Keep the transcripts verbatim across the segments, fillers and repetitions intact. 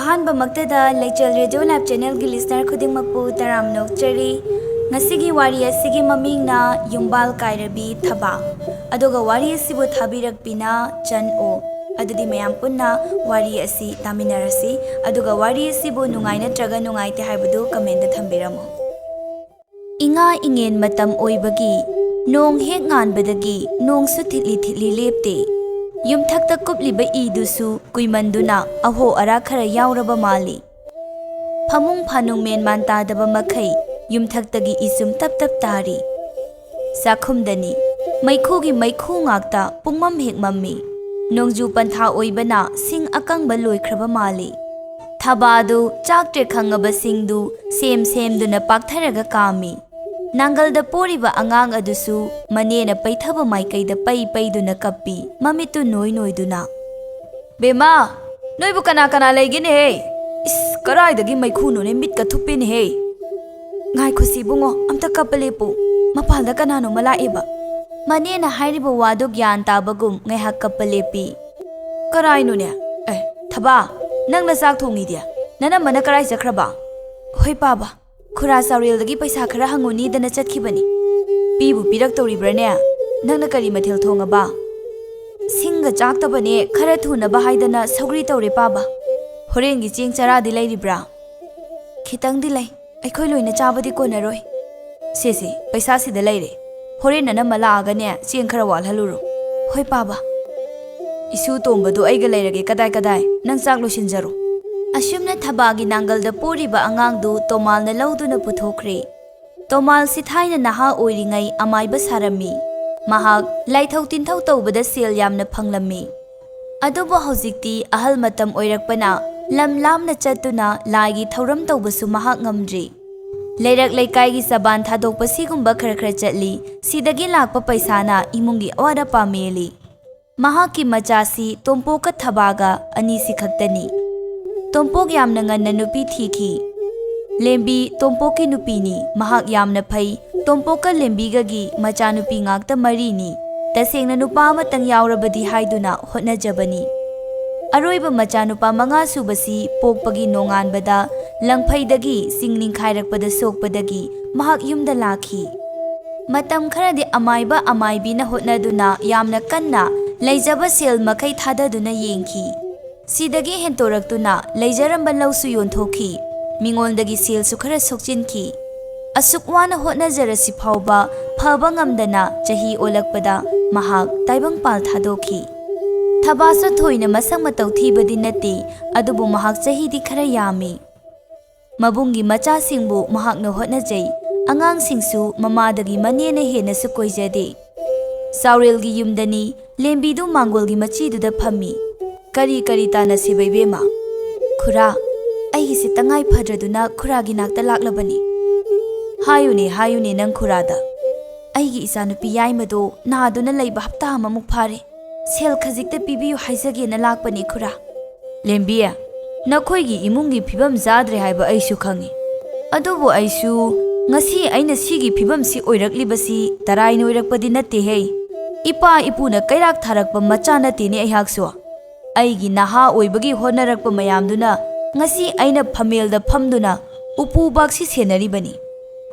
ꯑꯍꯥꯟꯕꯃꯛꯇꯗ ꯂꯩꯆꯦꯜ radio live ꯆꯦꯅꯦꯜꯒꯤ listener ꯈꯨꯗꯤꯡꯃꯛꯄꯨ ꯇꯔꯥꯝꯅ ꯑꯣꯛꯆꯔꯤ꯫ ꯉꯁꯤꯒꯤ ꯋꯥꯔꯤ ꯑꯁꯤꯒꯤ ꯃꯃꯤꯡꯅ ꯌꯨꯝꯕꯥꯜ ꯀꯥꯏꯔꯕꯤ ꯊꯕꯥ꯫ ꯑꯗꯨꯒ ꯋꯥꯔꯤ ꯑꯁꯤꯕꯨ ꯊꯥꯕꯤꯔꯛꯄꯤꯅ ꯆꯟ ꯑꯣ꯫ ꯑꯗꯨꯗꯤ ꯃꯌꯥꯝ ꯄꯨꯟꯅ ꯋꯥꯔꯤ ꯑꯁꯤ ꯇꯥꯃꯤꯟꯅꯔꯁꯤ꯫ ꯑꯗꯨꯒ ꯋꯥꯔꯤ ꯑꯁꯤꯕꯨ ꯅꯨꯡꯉꯥꯏ ꯅꯠꯇ꯭ꯔꯒ ꯅꯨꯡꯉꯥꯏꯇꯦ ꯍꯥꯏꯕꯗꯨ ꯀꯃꯦꯟꯗ ꯊꯝꯕꯤꯔꯝꯃꯨ꯫ ꯏꯉꯥ ꯏꯉꯦꯟ ꯃꯇꯝ ꯑꯣꯏꯕꯒꯤ ꯅꯣꯡ ꯍꯦꯛ ꯉꯥꯟꯕꯗꯒꯤ ꯅꯣꯡꯁꯨ ꯊꯤꯠꯂꯤ ꯊꯤꯠꯂꯤ ꯂꯦꯞꯇꯦ꯫ ꯌꯨꯝꯊꯛꯇ ꯀꯨꯞꯂꯤꯕ ꯏꯗꯨꯁꯨ ꯀꯨꯏꯃꯟꯗꯨꯅ ꯑꯍꯣ ꯑꯔꯥ ꯈꯔ ꯌꯥꯎꯔꯕ ꯃꯥꯜꯂꯤ꯫ ꯐꯃꯨꯡ ꯐꯥꯅꯨꯡ ꯃꯦꯟꯃꯥꯟ ꯇꯥꯗꯕ ꯃꯈꯩ ꯌꯨꯝꯊꯛꯇꯒꯤ ꯏꯆꯨꯝ ꯇꯞ ꯇꯞ ꯇꯥꯔꯤ꯫ ꯆꯥꯛꯈꯨꯝꯗꯅꯤ, ꯃꯩꯈꯨꯒꯤ ꯃꯩꯈꯨ ꯉꯥꯛꯇ ꯄꯨꯡꯃꯝ ꯍꯦꯛ ꯃꯝꯃꯤ꯫ ꯅꯣꯡꯖꯨ ꯄꯟꯊꯥ ꯑꯣꯏꯕꯅ ꯁꯤꯡ ꯑꯀꯪꯕ ꯂꯣꯏꯈ꯭ꯔꯕ ꯃꯥꯜꯂꯤ꯫ ꯊꯕꯥꯗꯨ ꯆꯥꯛꯇ꯭ꯔꯦ ꯈꯪꯉꯕꯁꯤꯡꯗꯨ ꯁꯦꯝ ꯁꯦꯝꯗꯨꯅ ꯄꯥꯛꯊꯔꯒ ꯀꯥꯝꯃꯤ꯫ ꯅꯥꯡꯒꯜꯗ ꯄꯣꯔꯤꯕ ꯑꯉꯥꯡ ꯑꯗꯨꯁꯨ ꯃꯅꯦꯅ ꯄꯩꯊꯕ ꯃꯥꯏꯀꯩꯗ ꯄꯩ ꯄꯩꯗꯨꯅ ꯀꯞꯄꯤ, ꯃꯃꯤꯠꯇꯨ ꯅꯣꯏ ꯅꯣꯏꯗꯨꯅ꯫ "ꯕꯦꯝꯃ, ꯅꯣꯏꯕꯨ ꯀꯅꯥ ꯀꯅꯥ ꯂꯩꯒꯦꯅꯦꯍꯦ? ꯏꯁ, ꯀꯔꯥꯏꯗꯒꯤ ꯃꯩꯈꯨꯅꯣꯅꯦ, ꯃꯤꯠꯀ ꯊꯨꯞꯄꯦꯅꯦꯍꯦ!" "ꯉꯥꯏꯈꯣꯁꯤ ꯏꯕꯨꯡꯉꯣ, ꯑꯝꯇ ꯀꯞꯄ ꯂꯦꯞꯄꯨ꯫ ꯃꯄꯥꯟꯗ ꯀꯅꯥꯅꯣꯝꯃ ꯂꯥꯛꯑꯦꯕ꯫" ꯃꯅꯦꯅ ꯍꯥꯏꯔꯤꯕ ꯋꯥꯗꯨ ꯒ꯭ꯌꯥꯟ ꯇꯥꯕꯒꯨꯝ ꯉꯥꯏꯍꯥꯛ ꯀꯞꯄ ꯂꯦꯞꯄꯤ꯫ "ꯀꯔꯥꯏꯅꯣꯅꯦ? ꯑꯦ, ꯊꯕꯥ, ꯅꯪꯅ ꯆꯥꯛ ꯊꯣꯡꯉꯤꯗꯤ? ꯅꯅꯝꯃꯅ ꯀꯔꯥꯏ ꯆꯠꯈ꯭ꯔꯕ?" "ꯍꯣꯏ ꯄꯥꯕ, ꯈꯨꯔꯥ ꯆꯥꯎꯔꯦꯜꯗꯒꯤ ꯄꯩꯁꯥ ꯈꯔ ꯍꯪꯉꯨꯅꯤꯗꯅ ꯆꯠꯈꯤꯕꯅꯤ꯫" "ꯄꯤꯕꯨ ꯄꯤꯔꯛꯇꯧꯔꯤꯕ꯭ꯔꯥꯅꯦ? ꯅꯪꯅ ꯀꯔꯤ ꯃꯊꯦꯜ ꯊꯣꯡꯉꯕ?" "ꯁꯤꯡꯒ ꯆꯥꯛꯇꯕꯅꯦ, ꯈꯔ ꯊꯨꯅꯕ ꯍꯥꯏꯗꯅ ꯁꯧꯒ꯭ꯔꯤ ꯇꯧꯔꯦ ꯄꯥꯕ꯫ ꯍꯣꯔꯦꯟꯒꯤ ꯆꯦꯡ ꯆꯔꯥꯗꯤ ꯂꯩꯔꯤꯕ꯭ꯔꯥ?" "ꯈꯤꯇꯪꯗꯤ ꯂꯩ꯫ ꯑꯩꯈꯣꯏ ꯂꯣꯏꯅ ꯆꯥꯕꯗꯤ ꯀꯣꯟꯅꯔꯣꯏ꯫" "ꯁꯦ ꯁꯦ, ꯄꯩꯁꯥ ꯁꯤꯗ ꯂꯩꯔꯦ꯫ ꯍꯣꯔꯦꯟ ꯅꯅꯝꯃ ꯂꯥꯛꯑꯒꯅꯦ, ꯆꯦꯡ ꯈꯔ ꯋꯥꯠꯍꯜꯂꯨꯔꯣ꯫" "ꯍꯣꯏ ꯄꯥꯕ꯫" "ꯏꯁꯨ ꯇꯣꯝꯕꯗꯨ ꯑꯩꯒ ꯂꯩꯔꯒꯦ ꯀꯗꯥꯏ ꯀꯗꯥꯏ, ꯅꯪ ꯆꯥꯛ ꯂꯣꯏꯁꯤꯟꯖꯔꯣ꯫" ꯑꯁꯨꯝꯅ ꯊꯕꯥꯒꯤ ꯅꯥꯡꯒꯜꯗ ꯄꯣꯔꯤꯕ ꯑꯉꯥꯡꯗꯨ ꯇꯣꯃꯥꯜꯅ ꯂꯧꯗꯨꯅ ꯄꯨꯊꯣꯛꯈ꯭ꯔꯦ꯫ ꯇꯣꯃꯥꯜꯁꯤ ꯊꯥꯏꯅ ꯅꯍꯥ ꯑꯣꯏꯔꯤꯉꯩ ꯑꯃꯥꯏꯕ ꯁꯥꯔꯝꯃꯤ꯫ ꯃꯍꯥꯛ ꯂꯥꯏꯊꯧ ꯇꯤꯟꯊꯧ ꯇꯧꯕꯗ ꯁꯦꯜ ꯌꯥꯝꯅ ꯐꯪꯂꯝꯃꯤ꯫ ꯑꯗꯨꯕꯨ ꯍꯧꯖꯤꯛꯇꯤ ꯑꯍꯜ ꯃꯇꯝ ꯑꯣꯏꯔꯛꯄꯅ ꯂꯝ ꯂꯥꯞꯅ ꯆꯠꯇꯨꯅ ꯂꯥꯏꯒꯤ ꯊꯧꯔꯝ ꯇꯧꯕꯁꯨ ꯃꯍꯥꯛ ꯉꯝꯗ꯭ꯔꯤ꯫ ꯂꯩꯔꯛ ꯂꯩꯀꯥꯏꯒꯤ ꯆꯕꯥꯟ ꯊꯥꯗꯣꯛꯄ ꯁꯤꯒꯨꯝꯕ ꯈꯔ ꯈꯔ ꯆꯠꯂꯤ꯫ ꯁꯤꯗꯒꯤ ꯂꯥꯛꯄ ꯄꯩꯁꯥꯅ ꯏꯃꯨꯡꯒꯤ ꯑꯋꯥꯠ ꯑꯄꯥ ꯃꯦꯜꯂꯤ꯫ ꯃꯍꯥꯛꯀꯤ ꯃꯆꯥꯁꯤ ꯇꯣꯝꯄꯣꯛꯀ ꯊꯕꯥꯒ ꯑꯅꯤꯁꯤ ꯈꯛꯇꯅꯤ꯫ ꯇꯣꯝꯄꯣꯛ ꯌꯥꯝꯅ ꯉꯟꯅ ꯅꯨꯄꯤ ꯊꯤꯈꯤ꯫ ꯂꯦꯝꯕꯤ ꯇꯣꯝꯄꯣꯛꯀꯤ ꯅꯨꯄꯤꯅꯤ꯫ ꯃꯍꯥꯛ ꯌꯥꯝꯅ ꯐꯩ꯫ ꯇꯣꯝꯄꯣꯛꯀ ꯂꯦꯝꯕꯤꯒꯒꯤ ꯃꯆꯥꯅꯨꯄꯤ ꯉꯥꯛꯇ ꯃꯔꯤꯅꯤ꯫ ꯇꯁꯦꯡꯅ ꯅꯨꯄꯥ ꯑꯃꯇꯪ ꯌꯥꯎꯔꯕꯗꯤ ꯍꯥꯏꯗꯨꯅ ꯍꯣꯠꯅꯖꯕꯅꯤ꯫ ꯑꯔꯣꯏꯕ ꯃꯆꯥꯅꯨꯄꯥ ꯃꯉꯥ ꯁꯨꯕꯁꯤ ꯄꯣꯛꯄꯒꯤ ꯅꯣꯡꯉꯥꯟꯕꯗ ꯂꯪꯐꯩꯗꯒꯤ ꯆꯤꯡ ꯅꯤꯡꯈꯥꯏꯔꯛꯄꯗ ꯁꯣꯛꯄꯗꯒꯤ ꯃꯍꯥꯛ ꯌꯨꯝꯗ ꯂꯥꯛꯈꯤ꯫ ꯃꯇꯝ ꯈꯔꯗꯤ ꯑꯃꯥꯏꯕ ꯑꯃꯥꯏꯕꯤꯅ ꯍꯣꯠꯅꯗꯨꯅ ꯌꯥꯝꯅ ꯀꯟꯅ ꯂꯩꯖꯕ ꯁꯦꯜ ꯃꯈꯩ ꯊꯥꯗꯗꯨꯅ ꯌꯦꯡꯈꯤ꯫ ꯁꯤꯗꯒꯤ ꯍꯦꯟꯇꯣꯔꯛꯇꯨꯅ ꯂꯩꯖꯔꯝꯕ ꯂꯧꯁꯨ ꯌꯣꯟꯊꯣꯛꯈꯤ꯫ ꯃꯤꯉꯣꯟꯗꯒꯤ ꯁꯦꯜꯁꯨ ꯈꯔ ꯁꯣꯛꯆꯤꯟꯈꯤ꯫ ꯑꯁꯨꯛ ꯋꯥꯅ ꯍꯣꯠꯅꯖꯔꯁꯤ ꯐꯥꯎꯕ ꯐꯕ ꯉꯝꯗꯅ ꯆꯍꯤ ꯑꯣꯜꯂꯛꯄꯗ ꯃꯍꯥꯛ ꯇꯥꯏꯕꯪꯄꯥꯜ ꯊꯥꯗꯣꯛꯈꯤ꯫ ꯊꯕꯥꯁꯨ ꯊꯣꯏꯅ ꯃꯁꯛ ꯃꯇꯧ ꯊꯤꯕꯗꯤ ꯅꯠꯇꯦ, ꯑꯗꯨꯕꯨ ꯃꯍꯥꯛ ꯆꯍꯤꯗꯤ ꯈꯔ ꯌꯥꯝꯃꯤ꯫ ꯃꯕꯨꯡꯒꯤ ꯃꯆꯥꯁꯤꯡꯕꯨ ꯃꯍꯥꯛꯅ ꯍꯣꯠꯅꯖꯩ꯫ ꯑꯉꯥꯡꯁꯤꯡꯁꯨ ꯃꯃꯥꯗꯒꯤ ꯃꯅꯦꯅ ꯍꯦꯟꯅꯁꯨ ꯀꯣꯏꯖꯗꯦ꯫ ꯆꯥꯎꯔꯦꯜꯒꯤ ꯌꯨꯝꯗꯅꯤ꯫ ꯂꯦꯝꯕꯤꯗꯨ ꯃꯥꯡꯒꯣꯜꯒꯤ ꯃꯆꯤꯗꯨꯗ ꯐꯝꯃꯤ꯫ "ꯀꯔꯤ ꯀꯔꯤ ꯇꯥꯟꯅꯁꯤꯕ, ꯏꯕꯦꯝꯃ?" "ꯈꯨꯔꯥ, ꯑꯩꯒꯤꯁꯤ ꯇꯉꯥꯏ ꯐꯗ꯭ꯔꯗꯨꯅ ꯈꯨꯔꯥꯒꯤ ꯅꯥꯛꯇ ꯂꯥꯛꯂꯕꯅꯤ꯫" "ꯍꯥꯏꯌꯨꯅꯦ, ꯍꯥꯏꯌꯨꯅꯦ ꯅꯪ ꯈꯨꯔꯥꯗ꯫" "ꯑꯩꯒꯤ ꯏꯆꯥꯅꯨꯄꯤ ꯌꯥꯏꯃꯗꯣ ꯅꯥꯗꯨꯅ ꯂꯩꯕ ꯍꯞꯇꯥ ꯑꯃꯃꯨꯛ ꯐꯥꯔꯦ꯫ ꯁꯦꯜ ꯈꯖꯤꯛꯇ ꯄꯤꯕꯤꯌꯨ ꯍꯥꯏꯖꯒꯦꯅ ꯂꯥꯛꯄꯅꯤ ꯈꯨꯔꯥ꯫" "ꯂꯦꯝꯕꯤ, ꯅꯈꯣꯏꯒꯤ ꯏꯃꯨꯡꯒꯤ ꯐꯤꯕꯝ ꯆꯥꯗ꯭ꯔꯦ ꯍꯥꯏꯕ ꯑꯩꯁꯨ ꯈꯪꯏ꯫ ꯑꯗꯨꯕꯨ ꯑꯩꯁꯨ ꯉꯁꯤ ꯑꯩꯅ ꯁꯤꯒꯤ ꯐꯤꯕꯝꯁꯤ ꯑꯣꯏꯔꯛꯂꯤꯕꯁꯤ ꯇꯔꯥꯏꯅ ꯑꯣꯏꯔꯛꯄꯗꯤ ꯅꯠꯇꯦꯍꯦ꯫ ꯏꯄꯥ ꯏꯄꯨꯅ ꯀꯩꯔꯥꯛ ꯊꯥꯔꯛꯄ ꯃꯆꯥ ꯅꯠꯇꯦꯅꯦ ꯑꯩꯍꯥꯛꯁꯨ꯫ ꯑꯩꯒꯤ ꯅꯍꯥ ꯑꯣꯏꯕꯒꯤ ꯍꯣꯠꯅꯔꯛꯄ ꯃꯌꯥꯝꯗꯨꯅ ꯉꯁꯤ ꯑꯩꯅ ꯐꯝꯃꯦꯜꯗ ꯐꯝꯗꯨꯅ ꯎꯄꯨꯕꯥꯛꯁꯤ ꯁꯦꯟꯅꯔꯤꯕꯅꯤ꯫"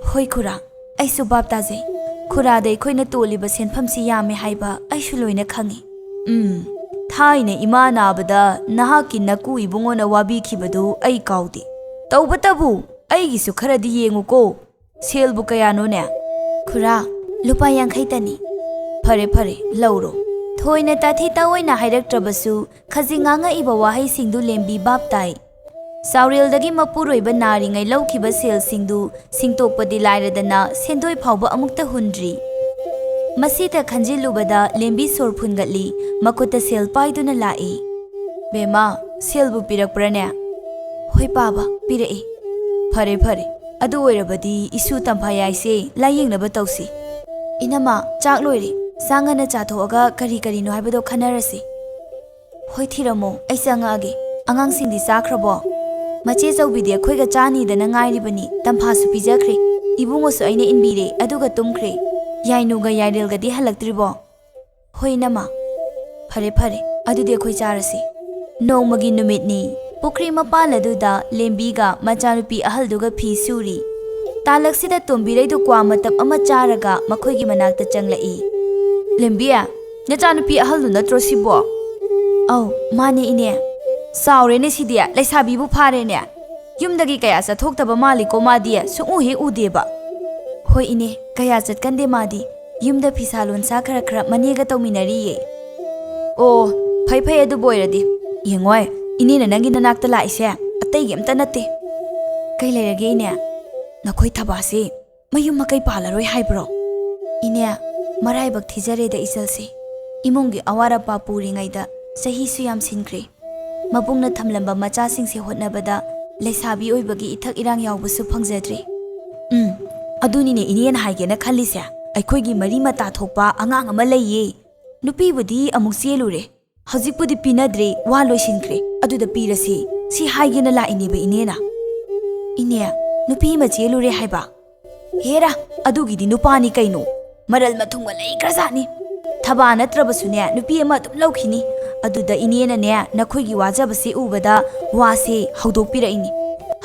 "ꯍꯣꯏ ꯈꯨꯔꯥ, ꯑꯩꯁꯨ ꯚꯥꯞ ꯇꯥꯖꯩ꯫ ꯈꯨꯔꯥꯗ ꯑꯩꯈꯣꯏꯅ ꯇꯣꯜꯂꯤꯕ ꯁꯦꯟꯐꯝꯁꯤ ꯌꯥꯝꯃꯦ ꯍꯥꯏꯕ ꯑꯩꯁꯨ ꯂꯣꯏꯅ ꯈꯪꯏ꯫ ꯎꯝ, ꯊꯥꯏꯅ ꯏꯃꯥ ꯅꯥꯕꯗ ꯅꯍꯥꯛꯀꯤ ꯅꯀꯨ ꯏꯕꯨꯡꯉꯣꯅ ꯋꯥꯕꯤꯈꯤꯕꯗꯨ ꯑꯩ ꯀꯥꯎꯗꯦ꯫ ꯇꯧꯕꯇꯕꯨ ꯑꯩꯒꯤꯁꯨ ꯈꯔꯗꯤ ꯌꯦꯡꯉꯨꯀꯣ꯫ ꯁꯦꯜꯕꯨ ꯀꯌꯥꯅꯣꯅꯦ?" "ꯈꯨꯔꯥ, ꯂꯨꯄꯥ ꯌꯥꯡꯈꯩꯇꯅꯤ꯫" "ꯐꯔꯦ, ꯐꯔꯦ, ꯂꯧꯔꯣ꯫" ꯊꯣꯏꯅ ꯇꯥꯊꯤ ꯇꯥꯑꯣꯏꯅ ꯍꯥꯏꯔꯛꯇ꯭ꯔꯕꯁꯨ ꯈꯖꯤꯛ ꯉꯥꯡꯉꯛꯏꯕ ꯋꯥꯍꯩꯁꯤꯡꯗꯨ ꯂꯦꯝꯕꯤ ꯚꯥꯞ ꯇꯥꯏ꯫ ꯆꯥꯎꯔꯦꯜꯗꯒꯤ ꯃꯄꯨꯔꯣꯏꯕ ꯅꯥꯔꯤꯉꯩ ꯂꯧꯈꯤꯕ ꯁꯦꯜꯁꯤꯡꯗꯨ ꯁꯤꯡꯇꯣꯛꯄꯗꯤ ꯂꯥꯏꯔꯗꯅ ꯁꯦꯟꯗꯣꯏ ꯐꯥꯎꯕ ꯑꯃꯨꯛꯇ ꯍꯨꯟꯗ꯭ꯔꯤ꯫ ꯃꯁꯤꯇ ꯈꯟꯖꯤꯜꯂꯨꯕꯗ ꯂꯦꯝꯕꯤ ꯁꯣꯔ ꯐꯨꯟꯒꯠꯂꯤ, ꯃꯈꯨꯠꯇ ꯁꯦꯜ ꯄꯥꯏꯗꯨꯅ ꯂꯥꯛꯏ꯫ "ꯕꯦꯝꯃ, ꯁꯦꯜꯕꯨ ꯄꯤꯔꯛꯄ꯭ꯔꯅꯦ?" "ꯍꯣꯏ ꯄꯥꯕ, ꯄꯤꯔꯛꯏ꯫" "ꯐꯔꯦ, ꯐꯔꯦ꯫ ꯑꯗꯨ ꯑꯣꯏꯔꯕꯗꯤ ꯏꯁꯨ ꯇꯝꯐꯥ ꯌꯥꯏꯁꯦ ꯂꯥꯏꯌꯦꯡꯅꯕ ꯇꯧꯁꯤ꯫ ꯏꯅꯝꯃ, ꯆꯥꯛ ꯂꯣꯏꯔꯦ꯫ ꯆꯥꯛ ꯉꯟꯅ ꯆꯥꯊꯣꯛꯑꯒ ꯀꯔꯤ ꯀꯔꯤꯅꯣ ꯍꯥꯏꯕꯗꯣ ꯈꯟꯅꯔꯁꯤ꯫" "ꯍꯣꯏ ꯊꯤꯔꯝꯃꯣ, ꯑꯩ ꯆꯪꯉꯛꯑꯒꯦ꯫ ꯑꯉꯥꯡꯁꯤꯡꯗꯤ ꯆꯥꯈ꯭ꯔꯕꯣ?" "ꯃꯆꯦ ꯆꯧꯕꯤꯗꯤ ꯑꯩꯈꯣꯏꯒ ꯆꯥꯅꯤꯗꯅ ꯉꯥꯏꯔꯤꯕꯅꯤ, ꯇꯝꯐꯥꯁꯨ ꯄꯤꯖꯈ꯭ꯔꯦ꯫ ꯏꯕꯨꯡꯉꯣꯁꯨ ꯑꯩꯅ ꯏꯟꯕꯤꯔꯦ, ꯑꯗꯨꯒ ꯇꯨꯝꯈ꯭ꯔꯦ꯫ ꯌꯥꯏꯅꯨꯒ ꯌꯥꯏꯔꯦꯜꯒꯗꯤ ꯍꯜꯂꯛꯇ꯭ꯔꯤꯕꯣ?" "ꯍꯣꯏ ꯏꯅꯝꯃ꯫" "ꯐꯔꯦ, ꯐꯔꯦ, ꯑꯗꯨꯗꯤ ꯑꯩꯈꯣꯏ ꯆꯥꯔꯁꯤ꯫" ꯅꯣꯡꯃꯒꯤ ꯅꯨꯃꯤꯠꯅꯤ꯫ ꯄꯨꯈ꯭ꯔꯤ ꯃꯄꯥꯟ ꯑꯗꯨꯗ ꯂꯦꯝꯕꯤꯒ ꯃꯆꯥꯅꯨꯄꯤ ꯑꯍꯜꯗꯨꯒ ꯐꯤ ꯁꯨꯔꯤ꯫ ꯇꯥꯂꯛꯁꯤꯗ ꯇꯣꯝꯕꯤꯔꯩꯗꯨ ꯀ꯭ꯋꯥ ꯃꯇꯞ ꯑꯃ ꯆꯥꯔꯒ ꯃꯈꯣꯏꯒꯤ ꯃꯅꯥꯛꯇ ꯆꯪꯂꯛꯏ꯫ "ꯂꯦꯝꯕꯤ, ꯅꯆꯥꯅꯨꯄꯤ ꯑꯍꯜꯗꯨ ꯅꯠꯇ꯭ꯔꯣ ꯁꯤꯕꯣ?" "ꯑꯧ, ꯃꯥꯅꯦ ꯏꯅꯦ꯫" "ꯆꯥꯎꯔꯦꯅꯦ ꯁꯤꯗꯤ, ꯂꯩꯁꯥꯕꯤꯕꯨ ꯐꯥꯔꯦꯅꯦ꯫ ꯌꯨꯝꯗꯒꯤ ꯀꯌꯥ ꯆꯠꯊꯣꯛꯇꯕ ꯃꯥꯜꯂꯤꯀꯣ ꯃꯥꯗꯤ, ꯁꯨꯡꯎ ꯍꯦꯛ ꯎꯗꯦꯕ꯫" "ꯍꯣꯏ ꯏꯅꯦ, ꯀꯌꯥ ꯆꯠꯀꯟꯗꯦ ꯃꯥꯗꯤ꯫ ꯌꯨꯝꯗ ꯐꯤꯁꯥ ꯂꯣꯟꯁꯥ ꯈꯔ ꯈꯔ ꯃꯅꯦꯒ ꯇꯧꯃꯤꯟꯅꯔꯤꯌꯦ꯫" "ꯑꯣ, ꯐꯩ ꯐꯩ, ꯑꯗꯨꯕꯨ ꯑꯣꯏꯔꯗꯤ꯫ ꯌꯦꯡꯉꯣꯏ, ꯏꯅꯦꯅ ꯅꯪꯒꯤ ꯅꯅꯥꯛꯇ ꯂꯥꯛꯏꯁꯦ ꯑꯇꯩꯒꯤ ꯑꯝꯇ ꯅꯠꯇꯦ꯫" "ꯀꯩ ꯂꯩꯔꯒꯦ ꯏꯅꯦ?" "ꯅꯈꯣꯏ ꯊꯕꯥꯁꯦ ꯃꯌꯨꯝ ꯃꯀꯩ ꯄꯥꯜꯂꯔꯣꯏ ꯍꯥꯏꯕ꯭ꯔꯣ?" "ꯏꯅꯦ, ꯃꯔꯥꯏꯕꯛ ꯊꯤꯖꯔꯦꯗ ꯏꯆꯜꯁꯦ꯫ ꯏꯃꯨꯡꯒꯤ ꯑꯋꯥꯠ ꯑꯄꯥ ꯄꯨꯔꯤꯉꯩꯗ ꯆꯍꯤꯁꯨ ꯌꯥꯝꯁꯤꯟꯈ꯭ꯔꯦ꯫ ꯃꯕꯨꯡꯅ ꯊꯝꯂꯝꯕ ꯃꯆꯥꯁꯤꯡꯁꯦ ꯍꯣꯠꯅꯕꯗ ꯂꯩꯁꯥꯕꯤ ꯑꯣꯏꯕꯒꯤ ꯏꯊꯛ ꯏꯔꯥꯡ ꯌꯥꯎꯕꯁꯨ ꯐꯪꯖꯗ꯭ꯔꯦ꯫" "ꯎꯝ, ꯑꯗꯨꯅꯤꯅꯦ ꯏꯅꯦꯅ ꯍꯥꯏꯒꯦꯅ ꯈꯜꯂꯤꯁꯦ꯫ ꯑꯩꯈꯣꯏꯒꯤ ꯃꯔꯤ ꯃꯇꯥ ꯊꯣꯛꯄ ꯑꯉꯥꯡ ꯑꯃ ꯂꯩꯌꯦ꯫ ꯅꯨꯄꯤꯕꯨꯗꯤ ꯑꯃꯨꯛ ꯆꯦꯜꯂꯨꯔꯦ꯫ ꯍꯧꯖꯤꯛꯄꯨꯗꯤ ꯄꯤꯅꯗ꯭ꯔꯤ, ꯋꯥ ꯂꯣꯏꯁꯤꯟꯈ꯭ꯔꯦ꯫ ꯑꯗꯨꯗ ꯄꯤꯔꯁꯤ, ꯁꯤ ꯍꯥꯏꯒꯦꯅ ꯂꯥꯛꯏꯅꯦꯕ ꯏꯅꯦꯅ꯫" "ꯏꯅꯦ, ꯅꯨꯄꯤ ꯑꯃ ꯆꯦꯜꯂꯨꯔꯦ ꯍꯥꯏꯕ?" "ꯍꯦꯔꯥ, ꯑꯗꯨꯒꯤꯗꯤ ꯅꯨꯄꯥꯅꯤ ꯀꯩꯅꯣ꯫ ꯃꯔꯜ ꯃꯊꯨꯝꯒ ꯂꯩꯈ꯭ꯔꯖꯥꯠꯅꯤ꯫ ꯊꯕꯥ ꯅꯠꯇ꯭ꯔꯕꯁꯨꯅꯦ, ꯅꯨꯄꯤ ꯑꯃ ꯑꯗꯨꯝ ꯂꯧꯈꯤꯅꯤ꯫" "ꯑꯗꯨꯗ ꯏꯅꯦꯅꯅꯦ, ꯅꯈꯣꯏꯒꯤ ꯋꯥꯖꯕꯁꯦ ꯎꯕꯗ ꯋꯥꯁꯦ ꯍꯧꯗꯣꯛꯄꯤꯔꯛꯏꯅꯤ꯫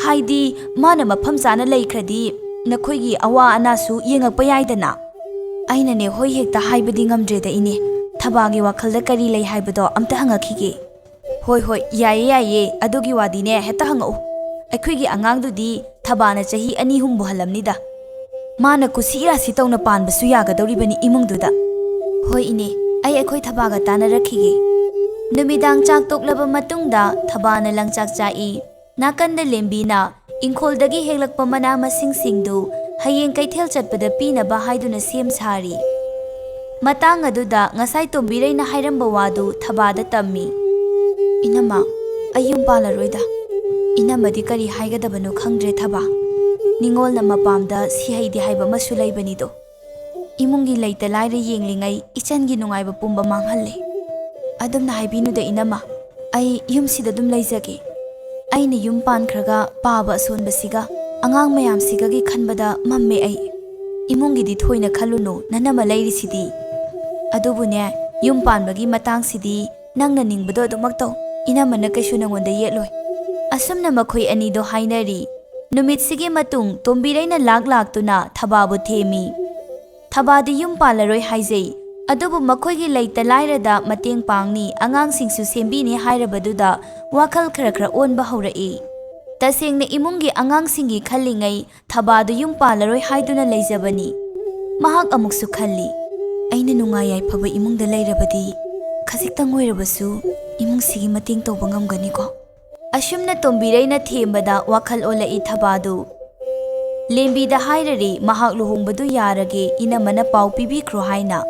ꯍꯥꯏꯗꯤ ꯃꯥꯅ ꯃꯐꯝ ꯆꯥꯅ ꯂꯩꯈ꯭ꯔꯗꯤ ꯅꯈꯣꯏꯒꯤ ꯑꯋꯥ ꯑꯅꯥꯁꯨ ꯌꯦꯡꯉꯛꯄ ꯌꯥꯏꯗꯅ꯫" ꯑꯩꯅꯅꯦ ꯍꯣꯏ ꯍꯦꯛꯇ ꯍꯥꯏꯕꯗꯤ ꯉꯝꯗ꯭ꯔꯦꯗ ꯏꯅꯦ꯫ ꯊꯕꯥꯒꯤ ꯋꯥꯈꯜꯗ ꯀꯔꯤ ꯂꯩ ꯍꯥꯏꯕꯗꯣ ꯑꯝꯇ ꯍꯪꯉꯛꯈꯤꯒꯦ꯫ "ꯍꯣꯏ ꯍꯣꯏ, ꯌꯥꯏꯌꯦ ꯌꯥꯏꯌꯦ, ꯑꯗꯨꯒꯤ ꯋꯥꯗꯤꯅꯦ ꯍꯦꯛꯇ ꯍꯪꯉꯛꯎ꯫ ꯑꯩꯈꯣꯏꯒꯤ ꯑꯉꯥꯡꯗꯨꯗꯤ ꯊꯕꯥꯅ ꯆꯍꯤ ꯑꯅꯤ ꯑꯍꯨꯝꯕꯨ ꯍꯜꯂꯝꯅꯤꯗ꯫ ꯃꯥꯅ ꯀꯨꯁꯤ ꯏꯔꯥꯁꯤ ꯇꯧꯅ ꯄꯥꯟꯕꯁꯨ ꯌꯥꯒꯗꯧꯔꯤꯕꯅꯤ ꯏꯃꯨꯡꯗꯨꯗ꯫" "ꯍꯣꯏ ꯏꯅꯦ, ꯑꯩ ꯑꯩꯈꯣꯏ ꯊꯕꯥꯒ ꯇꯥꯟꯅꯔꯛꯈꯤꯒꯦ꯫" ꯅꯨꯃꯤꯗꯥꯡ ꯆꯥꯛ ꯇꯣꯛꯂꯕ ꯃꯇꯨꯡꯗ ꯊꯕꯥꯅ ꯂꯪꯆꯥꯛ ꯆꯥꯛꯏ꯫ ꯅꯥꯀꯟꯗ ꯂꯦꯝꯕꯤꯅ ꯏꯪꯈꯣꯜꯗꯒꯤ ꯍꯦꯛꯂꯛꯄ ꯃꯅꯥ ꯃꯁꯤꯡꯁꯤꯡꯗꯨ ꯍꯌꯦꯡ ꯀꯩꯊꯦꯜ ꯆꯠꯄꯗ ꯄꯤꯅꯕ ꯍꯥꯏꯗꯨꯅ ꯁꯦꯝ ꯁꯥꯔꯤ꯫ ꯃꯇꯥꯡ ꯑꯗꯨꯗ ꯉꯁꯥꯏ ꯇꯣꯝꯕꯤꯔꯩꯅ ꯍꯥꯏꯔꯝꯕ ꯋꯥꯗꯨ ꯊꯕꯥꯗ ꯇꯝꯃꯤ꯫ "ꯏꯅꯝꯃ, ꯑꯩ ꯌꯨꯝ ꯄꯥꯜꯂꯔꯣꯏꯗ꯫" "ꯏꯅꯝꯃꯗꯤ ꯀꯔꯤ ꯍꯥꯏꯒꯗꯕꯅꯣ ꯈꯪꯗ꯭ꯔꯦ ꯊꯕꯥ꯫ ꯅꯤꯉꯣꯜꯅ ꯃꯄꯥꯝꯗ ꯁꯤꯍꯩꯗꯦ ꯍꯥꯏꯕ ꯑꯃꯁꯨ ꯂꯩꯕꯅꯤꯗꯣ꯫ ꯏꯃꯨꯡꯒꯤ ꯂꯩꯇ ꯂꯥꯏꯔ ꯌꯦꯡꯂꯤꯉꯩ ꯏꯆꯟꯒꯤ ꯅꯨꯡꯉꯥꯏꯕ ꯄꯨꯝꯕ ꯃꯥꯡꯍꯜꯂꯦ꯫ ꯑꯗꯨꯝꯅ ꯍꯥꯏꯕꯤꯅꯨꯗ ꯏꯅꯝꯃ, ꯑꯩ ꯌꯨꯝꯁꯤꯗ ꯑꯗꯨꯝ ꯂꯩꯖꯒꯦ꯫ ꯑꯩꯅ ꯌꯨꯝ ꯄꯥꯟꯈ꯭ꯔꯒ ꯄꯥꯕ ꯑꯁꯣꯟꯕꯁꯤꯒ ꯑꯉꯥꯡ ꯃꯌꯥꯝꯁꯤꯒꯒꯤ ꯈꯟꯕꯗ ꯃꯝꯃꯦ ꯑꯩ꯫ ꯏꯃꯨꯡꯒꯤꯗꯤ ꯊꯣꯏꯅ ꯈꯜꯂꯨꯅꯨ, ꯅꯅꯝꯃ ꯂꯩꯔꯤꯁꯤꯗꯤ꯫ ꯑꯗꯨꯕꯨꯅꯦ, ꯌꯨꯝ ꯄꯥꯟꯕꯒꯤ ꯃꯇꯥꯡꯁꯤꯗꯤ ꯅꯪꯅ ꯅꯤꯡꯕꯗꯣ ꯑꯗꯨꯃꯛ ꯇꯧ꯫ ꯏꯅꯝꯃꯅ ꯀꯩꯁꯨ ꯅꯉꯣꯟꯗ ꯌꯦꯠꯂꯣꯏ꯫ ꯑꯁꯨꯝꯅ ꯃꯈꯣꯏ ꯑꯅꯤꯗꯣ ꯍꯥꯏꯅꯔꯤ꯫ ꯅꯨꯃꯤꯠꯁꯤꯒꯤ ꯃꯇꯨꯡ ꯇꯣꯝꯕꯤꯔꯩꯅ ꯂꯥꯛ ꯂꯥꯛꯇꯨꯅ ꯊꯕꯥꯕꯨ ꯊꯦꯝꯃꯤ꯫ ꯊꯕꯥꯗꯤ ꯌꯨꯝ ꯄꯥꯜꯂꯔꯣꯏ ꯍꯥꯏꯖꯩ, ꯑꯗꯨꯕꯨ ꯃꯈꯣꯏꯒꯤ ꯂꯩꯇ ꯂꯥꯏꯔꯗ ꯃꯇꯦꯡ ꯄꯥꯡꯅꯤ, ꯑꯉꯥꯡꯁꯤꯡꯁꯨ ꯁꯦꯝꯕꯤꯅꯤ ꯍꯥꯏꯔꯕꯗꯨꯗ ꯋꯥꯈꯜ ꯈꯔ ꯈꯔ ꯑꯣꯟꯕ ꯍꯧꯔꯛꯏ꯫ ꯇꯁꯦꯡꯅ ꯏꯃꯨꯡꯒꯤ ꯑꯉꯥꯡꯁꯤꯡꯒꯤ ꯈꯜꯂꯤꯉꯩ ꯊꯕꯥꯗꯨ ꯌꯨꯝ ꯄꯥꯜꯂꯔꯣꯏ ꯍꯥꯏꯗꯨꯅ ꯂꯩꯖꯕꯅꯤ꯫ ꯃꯍꯥꯛ ꯑꯃꯨꯛꯁꯨ ꯈꯜꯂꯤ, "ꯑꯩꯅ ꯅꯨꯡꯉꯥꯏ ꯌꯥꯏꯐꯕ ꯏꯃꯨꯡꯗ ꯂꯩꯔꯕꯗꯤ ꯈꯖꯤꯛꯇꯪ ꯑꯣꯏꯔꯕꯁꯨ ꯏꯃꯨꯡꯁꯤꯒꯤ ꯃꯇꯦꯡ ꯇꯧꯕ ꯉꯝꯒꯅꯤꯀꯣ?" ꯑꯁꯨꯝꯅ ꯇꯣꯝꯕꯤꯔꯩꯅ ꯊꯦꯝꯕꯗ ꯋꯥꯈꯜ ꯑꯣꯜꯂꯛꯏ ꯊꯕꯥꯗꯨ꯫ ꯂꯦꯝꯕꯤꯗ ꯍꯥꯏꯔꯔꯦ ꯃꯍꯥꯛ ꯂꯨꯍꯣꯡꯕꯗꯨ ꯌꯥꯔꯒꯦ, ꯏꯅꯝꯃꯅ ꯄꯥꯎ ꯄꯤꯕꯤꯈ꯭ꯔꯣ ꯍꯥꯏꯅ꯫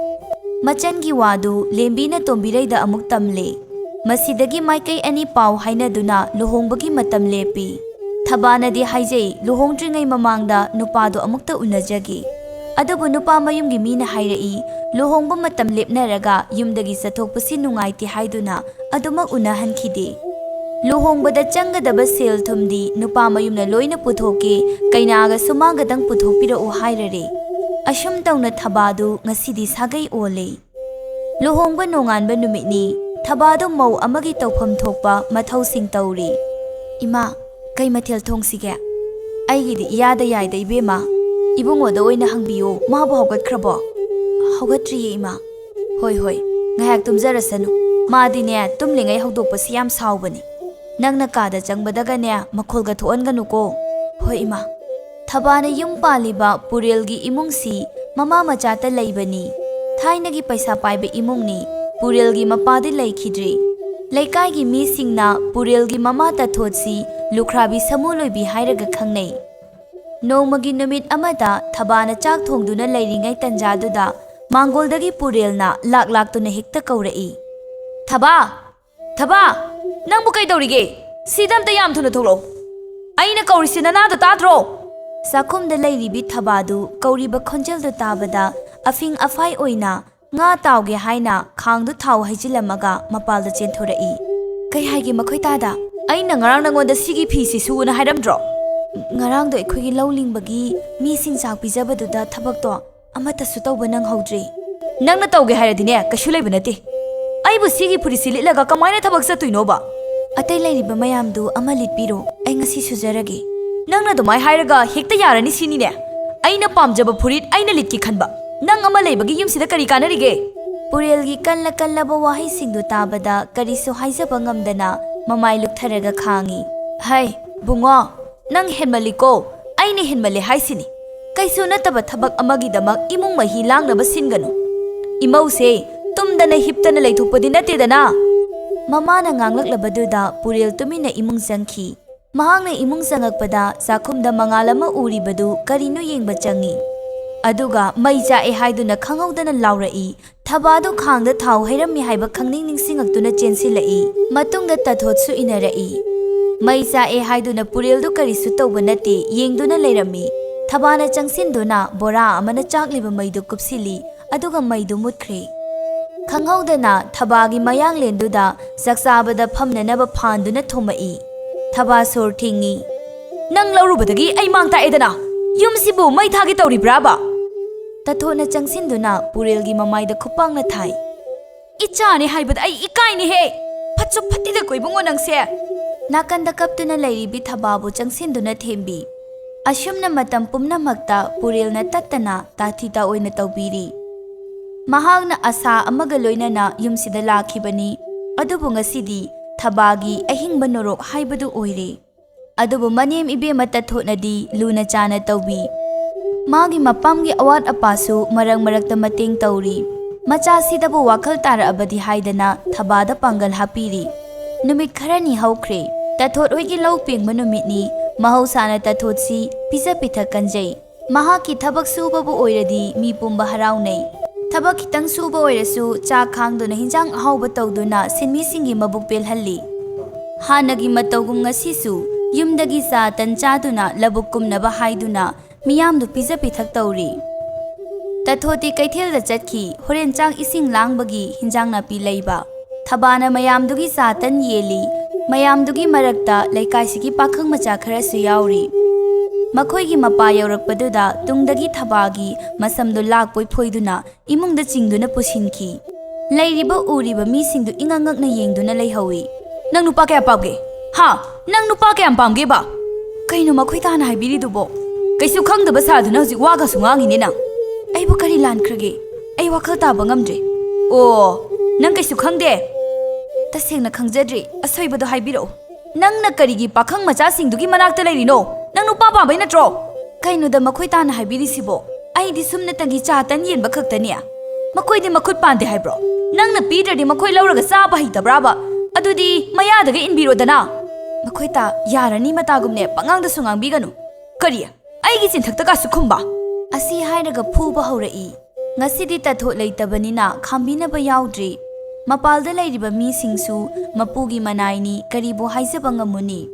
ꯃꯆꯟꯒꯤ ꯋꯥꯗꯨ ꯂꯦꯝꯕꯤꯅ ꯇꯣꯝꯕꯤꯔꯩꯗ ꯑꯃꯨꯛ ꯇꯝꯂꯦ꯫ ꯃꯁꯤꯗꯒꯤ ꯃꯥꯏꯀꯩ ꯑꯅꯤ ꯄꯥꯎ ꯍꯥꯏꯅꯗꯨꯅ ꯂꯨꯍꯣꯡꯕꯒꯤ ꯃꯇꯝ ꯂꯦꯞꯄꯤ꯫ ꯊꯕꯥꯅꯗꯤ ꯍꯥꯏꯖꯩ, ꯂꯨꯍꯣꯡꯗ꯭ꯔꯤꯉꯩ ꯃꯃꯥꯡꯗ ꯅꯨꯄꯥꯗꯣ ꯑꯃꯨꯛꯇ ꯎꯅꯖꯒꯦ꯫ ꯑꯗꯨꯕꯨ ꯅꯨꯄꯥ ꯃꯌꯨꯝꯒꯤ ꯃꯤꯅ ꯍꯥꯏꯔꯛꯏ, ꯂꯨꯍꯣꯡꯕ ꯃꯇꯝ ꯂꯦꯞꯅꯔꯒ ꯌꯨꯝꯗꯒꯤ ꯆꯠꯊꯣꯛꯄꯁꯤ ꯅꯨꯡꯉꯥꯏꯇꯦ ꯍꯥꯏꯗꯨꯅ ꯑꯗꯨꯃꯛ ꯎꯅꯍꯟꯈꯤꯗꯦ꯫ ꯂꯨꯍꯣꯡꯕꯗ ꯆꯪꯒꯗꯕ ꯁꯦꯜ ꯊꯨꯝꯗꯤ ꯅꯨꯄꯥ ꯃꯌꯨꯝꯅ ꯂꯣꯏꯅ ꯄꯨꯊꯣꯛꯀꯦ, ꯀꯩꯅꯥꯒ ꯁꯨꯃꯥꯡꯒꯗꯪ ꯄꯨꯊꯣꯛꯄꯤꯔꯛꯎ ꯍꯥꯏꯔꯔꯦ꯫ ꯑꯁꯨꯝ ꯇꯧꯅ ꯊꯕꯥꯗꯨ ꯉꯁꯤꯗꯤ ꯁꯥꯒꯩ ꯑꯣꯜꯂꯦ꯫ ꯂꯨꯍꯣꯡꯕ ꯅꯣꯡꯉꯥꯟꯕ ꯅꯨꯃꯤꯠꯅꯤ꯫ ꯊꯕꯥꯗꯨ ꯃꯧ ꯑꯃꯒꯤ ꯇꯧꯐꯝ ꯊꯣꯛꯄ ꯃꯊꯧꯁꯤꯡ ꯇꯧꯔꯤ꯫ "ꯏꯃꯥ, ꯀꯩ ꯃꯊꯦꯜ ꯊꯣꯡꯁꯤꯒꯦ?" "ꯑꯩꯒꯤꯗꯤ ꯏꯌꯥꯗ ꯌꯥꯏꯗ ꯏꯕꯦꯝꯃ꯫ ꯏꯕꯨꯡꯉꯣꯗ ꯑꯣꯏꯅ ꯍꯪꯕꯤꯌꯣ, ꯃꯥꯕꯨ ꯍꯧꯒꯠꯈ꯭ꯔꯕꯣ?" "ꯍꯧꯒꯠꯇ꯭ꯔꯤꯌꯦ ꯏꯃꯥ꯫" "ꯍꯣꯏ ꯍꯣꯏ, ꯉꯥꯏꯍꯥꯛ ꯇꯨꯝꯖꯔꯁꯅꯨ꯫ ꯃꯥꯗꯤꯅꯦ, ꯇꯨꯝꯂꯤꯉꯩ ꯍꯧꯗꯣꯛꯄꯁꯤ ꯌꯥꯝ ꯁꯥꯎꯕꯅꯤ꯫ ꯅꯪꯅ ꯀꯥꯗ ꯆꯪꯕꯗꯒꯅꯦ ꯃꯈꯣꯜꯒ ꯊꯣꯛꯍꯟꯒꯅꯨꯀꯣ꯫" "ꯍꯣꯏ ꯏꯃꯥ꯫" ꯊꯕꯥꯅ ꯌꯨꯝ ꯄꯥꯜꯂꯤꯕ ꯄꯨꯔꯦꯜꯒꯤ ꯏꯃꯨꯡꯁꯤ ꯃꯃꯥ ꯃꯆꯥꯇ ꯂꯩꯕꯅꯤ꯫ ꯊꯥꯏꯅꯒꯤ ꯄꯩꯁꯥ ꯄꯥꯏꯕ ꯏꯃꯨꯡꯅꯤ꯫ ꯄꯨꯔꯦꯜꯒꯤ ꯃꯄꯥꯗꯤ ꯂꯩꯈꯤꯗ꯭ꯔꯦ꯫ ꯂꯩꯀꯥꯏꯒꯤ ꯃꯤꯁꯤꯡꯅ ꯄꯨꯔꯦꯜꯒꯤ ꯃꯃꯥ ꯇꯥꯊꯣꯠꯁꯤ ꯂꯨꯈ꯭ꯔꯥꯕꯤ ꯁꯃꯨ ꯂꯣꯏꯕꯤ ꯍꯥꯏꯔꯒ ꯈꯪꯅꯩ꯫ ꯅꯣꯡꯃꯒꯤ ꯅꯨꯃꯤꯠ ꯑꯃꯗ ꯊꯕꯥꯅ ꯆꯥꯛ ꯊꯣꯡꯗꯨꯅ ꯂꯩꯔꯤꯉꯩ ꯇꯟꯖꯥꯗꯨꯗ ꯃꯥꯡꯒꯣꯜꯗꯒꯤ ꯄꯨꯔꯦꯜꯅ ꯂꯥꯛ ꯂꯥꯛꯇꯨꯅ ꯍꯦꯛꯇ ꯀꯧꯔꯛꯏ, "ꯊꯕꯥ! ꯊꯕꯥ! ꯅꯪꯕꯨ ꯀꯩꯗꯧꯔꯤꯒꯦ? ꯁꯤꯗ ꯑꯝꯇ ꯌꯥꯝ ꯊꯨꯅ ꯊꯣꯛꯂꯛꯑꯣ꯫ ꯑꯩꯅ ꯀꯧꯔꯤꯁꯤ ꯅꯅꯥꯗꯣ ꯇꯥꯗ꯭ꯔꯣ?" ꯆꯥꯛꯈꯨꯝꯗ ꯂꯩꯔꯤꯕꯤ ꯊꯕꯥꯗꯨ ꯀꯧꯔꯤꯕ ꯈꯣꯟꯖꯦꯜꯗꯨ ꯇꯥꯕꯗ ꯑꯐꯤꯡ ꯑꯐꯥꯏ ꯑꯣꯏꯅ ꯉꯥ ꯇꯥꯎꯒꯦ ꯍꯥꯏꯅ ꯈꯥꯡꯗꯨ ꯊꯥꯎ ꯍꯩꯖꯤꯜꯂꯝꯃꯒ ꯃꯄꯥꯜꯗ ꯆꯦꯟꯊꯣꯔꯛꯏ꯫ "ꯀꯩ ꯍꯥꯏꯒꯦ ꯃꯈꯣꯏ ꯇꯥꯗ?" "ꯑꯩꯅ ꯉꯔꯥꯡ ꯅꯉꯣꯟꯗ ꯁꯤꯒꯤ ꯐꯤꯁꯤ ꯁꯨꯅ ꯍꯥꯏꯔꯝꯗ꯭ꯔꯣ?" "ꯉꯔꯥꯡꯗꯣ ꯑꯩꯈꯣꯏꯒꯤ ꯂꯧ ꯂꯤꯡꯕꯒꯤ ꯃꯤꯁꯤꯡ ꯆꯥꯛ ꯄꯤꯖꯕꯗꯨꯗ ꯊꯕꯛꯇꯣ ꯑꯃꯠꯇꯁꯨ ꯇꯧꯕ ꯅꯪꯍꯧꯗ꯭ꯔꯦ꯫" "ꯅꯪꯅ ꯇꯧꯒꯦ ꯍꯥꯏꯔꯗꯤꯅꯦ, ꯀꯩꯁꯨ ꯂꯩꯕ ꯅꯠꯇꯦ꯫ ꯑꯩꯕꯨ ꯁꯤꯒꯤ ꯐꯨꯔꯤꯠꯁꯤ ꯂꯤꯠꯂꯒ ꯀꯃꯥꯏꯅ ꯊꯕꯛ ꯆꯠꯇꯣꯏꯅꯣꯕ? ꯑꯇꯩ ꯂꯩꯔꯤꯕ ꯃꯌꯥꯝꯗꯨ ꯑꯃ ꯂꯤꯠꯄꯤꯔꯣ, ꯑꯩ ꯉꯁꯤ ꯁꯨꯖꯔꯒꯦ꯫ ꯅꯪꯅ ꯑꯗꯨꯃꯥꯏ ꯍꯥꯏꯔꯒ ꯍꯦꯛꯇ ꯌꯥꯔꯅꯤ ꯁꯤꯅꯤꯅꯦ? ꯑꯩꯅ ꯄꯥꯝꯖꯕ ꯐꯨꯔꯤꯠ ꯑꯩꯅ ꯂꯤꯠꯀꯦ ꯈꯟꯕ꯫ ꯅꯪ ꯑꯃ ꯂꯩꯕꯒꯤ ꯌꯨꯝꯁꯤꯗ ꯀꯔꯤ ꯀꯥꯟꯅꯔꯤꯒꯦ? ꯄꯨꯔꯦꯜꯒꯤ ꯀꯜꯂ ꯀꯜꯂꯕ ꯋꯥꯍꯩꯁꯤꯡꯗꯨ ꯇꯥꯕꯗ ꯀꯔꯤꯁꯨ ꯍꯥꯏꯖꯕ ꯉꯝꯗꯅ ꯃꯃꯥꯏ ꯂꯨꯞꯊꯔꯒ ꯈꯥꯡꯉꯤ꯫ ꯍꯩ, ꯕꯨꯡꯉꯣ, ꯅꯪ ꯍꯦꯟꯃꯜꯂꯤꯀꯣ꯫ ꯑꯩꯅ ꯍꯦꯟꯃꯜꯂꯦ ꯍꯥꯏꯁꯤꯅꯤ꯫ ꯀꯩꯁꯨ ꯅꯠꯇꯕ ꯊꯕꯛ ꯑꯃꯒꯤꯗꯃꯛ ꯏꯃꯨꯡ ꯃꯍꯤ ꯂꯥꯡꯅꯕ ꯁꯤꯟꯒꯅꯨ꯫ ꯏꯃꯧꯁꯦ ꯇꯨꯝꯗꯅ ꯍꯤꯞꯇꯅ ꯂꯩꯊꯣꯛꯄꯗꯤ ꯅꯠꯇꯦꯗꯅ꯫ ꯃꯃꯥꯅ ꯉꯥꯡꯂꯛꯂꯕꯗꯨꯗ ꯄꯨꯔꯦꯜ ꯇꯨꯃꯤꯟꯅ ꯏꯃꯨꯡ ꯆꯪꯈꯤ꯫ ꯃꯍꯥꯛꯅ ꯏꯃꯨꯡ ꯆꯪꯂꯛꯄꯗ ꯆꯥꯛꯈꯨꯝꯗ ꯃꯉꯥꯜ ꯑꯃ ꯎꯔꯤꯕꯗꯨ ꯀꯔꯤꯅꯣ ꯌꯦꯡꯕ ꯆꯪꯉꯤ꯫ ꯑꯗꯨꯒ ꯃꯩ ꯆꯥꯛꯑꯦ ꯍꯥꯏꯗꯨꯅ ꯈꯪꯍꯧꯗꯅ ꯂꯥꯎꯔꯛꯏ꯫ ꯊꯕꯥꯗꯨ ꯈꯥꯡꯗ ꯊꯥꯎ ꯍꯩꯔꯝꯃꯤ ꯍꯥꯏꯕ ꯈꯪꯅꯤꯡ ꯅꯤꯡꯁꯤꯡꯉꯛꯇꯨꯅ ꯆꯦꯟꯁꯤꯜꯂꯛꯏ꯫ ꯃꯇꯨꯡꯗ ꯇꯥꯊꯣꯠꯁꯨ ꯏꯟꯅꯔꯛꯏ꯫ ꯃꯩ ꯆꯥꯛꯑꯦ ꯍꯥꯏꯗꯨꯅ ꯄꯨꯔꯦꯜꯗꯨ ꯀꯔꯤꯁꯨ ꯇꯧꯕ ꯅꯠꯇꯦ, ꯌꯦꯡꯗꯨꯅ ꯂꯩꯔꯝꯃꯤ꯫ ꯊꯕꯥꯅ ꯆꯪꯁꯤꯟꯗꯨꯅ ꯕꯣꯔꯥ ꯑꯃꯅ ꯆꯥꯛꯂꯤꯕ ꯃꯩꯗꯨ ꯀꯨꯞꯁꯤꯜꯂꯤ, ꯑꯗꯨꯒ ꯃꯩꯗꯨ ꯃꯨꯠꯈ꯭ꯔꯦ꯫ ꯈꯪꯍꯧꯗꯅ ꯊꯕꯥꯒꯤ ꯃꯌꯥꯡꯂꯦꯟꯗꯨꯗ ꯆꯥꯛꯆꯥꯕꯗ ꯐꯝꯅꯅꯕ ꯐꯥꯟꯗꯨꯅ ꯊꯣꯝꯃꯛꯏ꯫ ꯊꯕꯥ ꯁꯣꯔ ꯊꯤꯡꯉꯤ꯫ "ꯅꯪ ꯂꯧꯔꯨꯕꯗꯒꯤ ꯑꯩ ꯃꯥꯡ ꯇꯥꯛꯑꯦꯗꯅ꯫ ꯌꯨꯝꯁꯤꯕꯨ ꯃꯩ ꯊꯥꯒꯦ ꯇꯧꯔꯤꯕ꯭ꯔꯥꯕ?" ꯇꯥꯊꯣꯠꯅ ꯆꯪꯁꯤꯟꯗꯨꯅ ꯄꯨꯔꯦꯜꯒꯤ ꯃꯃꯥꯏꯗ ꯈꯨꯄꯥꯛꯅ ꯊꯥꯏ꯫ "ꯏꯆꯥꯅꯦ ꯍꯥꯏꯕꯗ ꯑꯩ ꯏꯀꯥꯏꯅꯦꯍꯦ! ꯐꯠꯁꯨ ꯐꯠꯇꯦꯗꯀꯣ ꯏꯕꯨꯡꯉꯣ ꯅꯪꯁꯦ!" ꯅꯥꯀꯟꯗ ꯀꯞꯇꯨꯅ ꯂꯩꯔꯤꯕꯤ ꯊꯕꯥꯕꯨ ꯆꯪꯁꯤꯟꯗꯨꯅ ꯊꯦꯝꯕꯤ꯫ ꯑꯁꯨꯝꯅ ꯃꯇꯝ ꯄꯨꯝꯅꯃꯛꯇ ꯄꯨꯔꯦꯜꯅ ꯇꯠꯇꯅ ꯇꯥꯊꯤ ꯇꯥꯑꯣꯏꯅ ꯇꯧꯕꯤꯔꯤ꯫ ꯃꯍꯥꯛꯅ ꯑꯁꯥ ꯑꯃꯒ ꯂꯣꯏꯅꯅ ꯌꯨꯝꯁꯤꯗ ꯂꯥꯛꯈꯤꯕꯅꯤ, ꯑꯗꯨꯕꯨ ꯉꯁꯤꯗꯤ ꯊꯕꯥꯒꯤ ꯑꯍꯤꯡꯕ ꯅꯣꯔꯣꯛ ꯍꯥꯏꯕꯗꯨ ꯑꯣꯏꯔꯦ꯫ ꯑꯗꯨꯕꯨ ꯃꯅꯦꯝ ꯏꯕꯦꯝꯃ ꯇꯥꯊꯣꯠꯅꯗꯤ ꯂꯨꯅ ꯆꯥꯅ ꯇꯧꯕꯤ꯫ ꯃꯥꯒꯤ ꯃꯄꯥꯝꯒꯤ ꯑꯋꯥꯠ ꯑꯄꯥꯁꯨ ꯃꯔꯛ ꯃꯔꯛꯇ ꯃꯇꯦꯡ ꯇꯧꯔꯤ꯫ ꯃꯆꯥꯁꯤꯗꯕꯨ ꯋꯥꯈꯜ ꯇꯥꯔꯛꯑꯕꯗꯤ ꯍꯥꯏꯗꯅ ꯊꯕꯥꯗ ꯄꯥꯡꯒꯜ ꯍꯥꯞꯄꯤꯔꯤ꯫ ꯅꯨꯃꯤꯠ ꯈꯔꯅꯤ ꯍꯧꯈ꯭ꯔꯦ꯫ ꯇꯥꯊꯣꯠ ꯍꯣꯏꯒꯤ ꯂꯧ ꯄꯦꯡꯕ ꯅꯨꯃꯤꯠꯅꯤ꯫ ꯃꯍꯧꯁꯥꯅ ꯇꯥꯊꯣꯠꯁꯤ ꯄꯤꯖ ꯄꯤꯊꯛ ꯀꯟꯖꯩ꯫ ꯃꯍꯥꯛꯀꯤ ꯊꯕꯛ ꯁꯨꯕꯕꯨ ꯑꯣꯏꯔꯗꯤ ꯃꯤ ꯄꯨꯝꯕ ꯍꯔꯥꯎꯅꯩ꯫ ꯊꯕꯛ ꯈꯤꯇꯪ ꯁꯨꯕ ꯑꯣꯏꯔꯁꯨ ꯆꯥꯛ ꯈꯥꯡꯗꯨꯅ ꯍꯤꯟꯖꯥꯡ ꯑꯍꯥꯎꯕ ꯇꯧꯗꯨꯅ ꯁꯤꯟꯃꯤꯁꯤꯡꯒꯤ ꯃꯕꯨꯛ ꯄꯦꯜꯍꯜꯂꯤ꯫ ꯍꯥꯟꯅꯒꯤ ꯃꯇꯧꯒꯨꯝ ꯉꯁꯤꯁꯨ ꯌꯨꯝꯗꯒꯤ ꯆꯥ ꯇꯟ ꯆꯥꯗꯨꯅ ꯂꯧꯕꯨꯛ ꯀꯨꯝꯅꯕ ꯍꯥꯏꯗꯨꯅ ꯃꯤꯌꯥꯝꯗꯨ ꯄꯤꯖ ꯄꯤꯊꯛ ꯇꯧꯔꯤ꯫ ꯇꯥꯊꯣꯠꯇꯤ ꯀꯩꯊꯦꯜꯗ ꯆꯠꯈꯤ꯫ ꯍꯣꯔꯦꯟ ꯆꯥꯛ ꯏꯁꯤꯡ ꯂꯥꯡꯕꯒꯤ ꯍꯤꯟꯖꯥꯡ ꯅꯥꯄꯤ ꯂꯩꯕ꯫ ꯊꯕꯥꯅ ꯃꯌꯥꯝꯗꯨꯒꯤ ꯆꯥ ꯇꯟ ꯌꯦꯜꯂꯤ꯫ ꯃꯌꯥꯝꯗꯨꯒꯤ ꯃꯔꯛꯇ ꯂꯩꯀꯥꯏꯁꯤꯒꯤ ꯄꯥꯈꯪ ꯃꯆꯥ ꯈꯔꯁꯨ ꯌꯥꯎꯔꯤ꯫ ꯃꯈꯣꯏꯒꯤ ꯃꯄꯥ ꯌꯧꯔꯛꯄꯗꯨꯗ ꯇꯨꯡꯗꯒꯤ ꯊꯕꯥꯒꯤ ꯃꯁꯝꯗꯨ ꯂꯥꯛꯄꯣꯏ ꯐꯣꯏꯗꯨꯅ ꯏꯃꯨꯡꯗ ꯆꯤꯡꯗꯨꯅ ꯄꯨꯁꯤꯟꯈꯤ꯫ ꯂꯩꯔꯤꯕ ꯎꯔꯤꯕ ꯃꯤꯁꯤꯡꯗꯨ ꯏꯉꯛ ꯉꯛꯅ ꯌꯦꯡꯗꯨꯅ ꯂꯩꯍꯧꯏ꯫ ꯅꯪ ꯅꯨꯄꯥ ꯀꯌꯥ ꯄꯥꯝꯒꯦ? ꯍꯥ? ꯅꯪ ꯅꯨꯄꯥ ꯀꯌꯥꯝ ꯄꯥꯝꯒꯦꯕ? ꯀꯩꯅꯣ ꯃꯈꯣꯏ ꯇꯥꯅ ꯍꯥꯏꯕꯤꯔꯤꯗꯨꯕꯣ? ꯀꯩꯁꯨ ꯈꯪꯗꯕ ꯁꯥꯗꯨꯅ ꯍꯧꯖꯤꯛ ꯋꯥꯒꯁꯨ ꯉꯥꯡꯉꯤꯅꯦ ꯅꯪ꯫ ꯑꯩꯕꯨ ꯀꯔꯤ ꯂꯥꯟꯈ꯭ꯔꯒꯦ? ꯑꯩ ꯋꯥꯈꯜ ꯇꯥꯕ ꯉꯝꯗ꯭ꯔꯦ꯫ ꯑꯣ, ꯅꯪ ꯀꯩꯁꯨ ꯈꯪꯗꯦ? ꯇꯁꯦꯡꯅ ꯈꯪꯖꯗ꯭ꯔꯤ꯫ ꯑꯁꯣꯏꯕꯗꯣ ꯍꯥꯏꯕꯤꯔꯛꯎ꯫ ꯅꯪꯅ ꯀꯔꯤꯒꯤ ꯄꯥꯈꯪ ꯃꯆꯥꯁꯤꯡꯗꯨꯒꯤ ꯃꯅꯥꯛꯇ ꯂꯩꯔꯤꯅꯣ? ꯅꯪ ꯅꯨꯄꯥ ꯄꯥꯝꯕꯩ ꯅꯠꯇ꯭ꯔꯣ? ꯀꯩꯅꯣꯗ ꯃꯈꯣꯏ ꯇꯥꯅ ꯍꯥꯏꯕꯤꯔꯤꯁꯤꯕꯣ? ꯑꯩꯗꯤ ꯁꯨꯝꯅꯇꯪꯒꯤ ꯆꯥ ꯇꯟ ꯌꯦꯟꯕ ꯈꯛꯇꯅꯦ꯫ ꯃꯈꯣꯏꯗꯤ ꯃꯈꯨꯠ ꯄꯥꯟꯗꯦ ꯍꯥꯏꯕ꯭ꯔꯣ? ꯅꯪꯅ ꯄꯤꯗ꯭ꯔꯗꯤ ꯃꯈꯣꯏ ꯂꯧꯔꯒ ꯆꯥꯕ ꯍꯩꯇꯕ꯭ꯔꯥꯕ? ꯑꯗꯨꯗꯤ ꯃꯌꯥꯗꯒ ꯏꯟꯕꯤꯔꯣꯗꯅ꯫ ꯃꯈꯣꯏ ꯇꯥ, ꯌꯥꯔꯅꯤ ꯃꯇꯥꯒꯨꯝꯅꯦ ꯄꯉꯥꯡꯗꯁꯨ ꯉꯥꯡꯕꯤꯒꯅꯨ꯫ ꯀꯔꯤ? ꯑꯩꯒꯤ ꯆꯤꯟꯊꯛꯇꯒꯁꯨ ꯈꯨꯝꯕ? ꯑꯁꯤ ꯍꯥꯏꯔꯒ ꯐꯨꯕ ꯍꯧꯔꯛꯏ꯫ ꯉꯁꯤꯗꯤ ꯇꯥꯊꯣꯠ ꯂꯩꯇꯕꯅꯤꯅ ꯈꯥꯝꯕꯤꯅꯕ ꯌꯥꯎꯗ꯭ꯔꯤ꯫ ꯃꯄꯥꯜꯗ ꯂꯩꯔꯤꯕ ꯃꯤꯁꯤꯡꯁꯨ ꯃꯄꯨꯒꯤ ꯃꯅꯥꯏꯅꯤ, ꯀꯔꯤꯕꯨ ꯍꯥꯏꯖꯕ ꯉꯝꯃꯨꯅꯤ?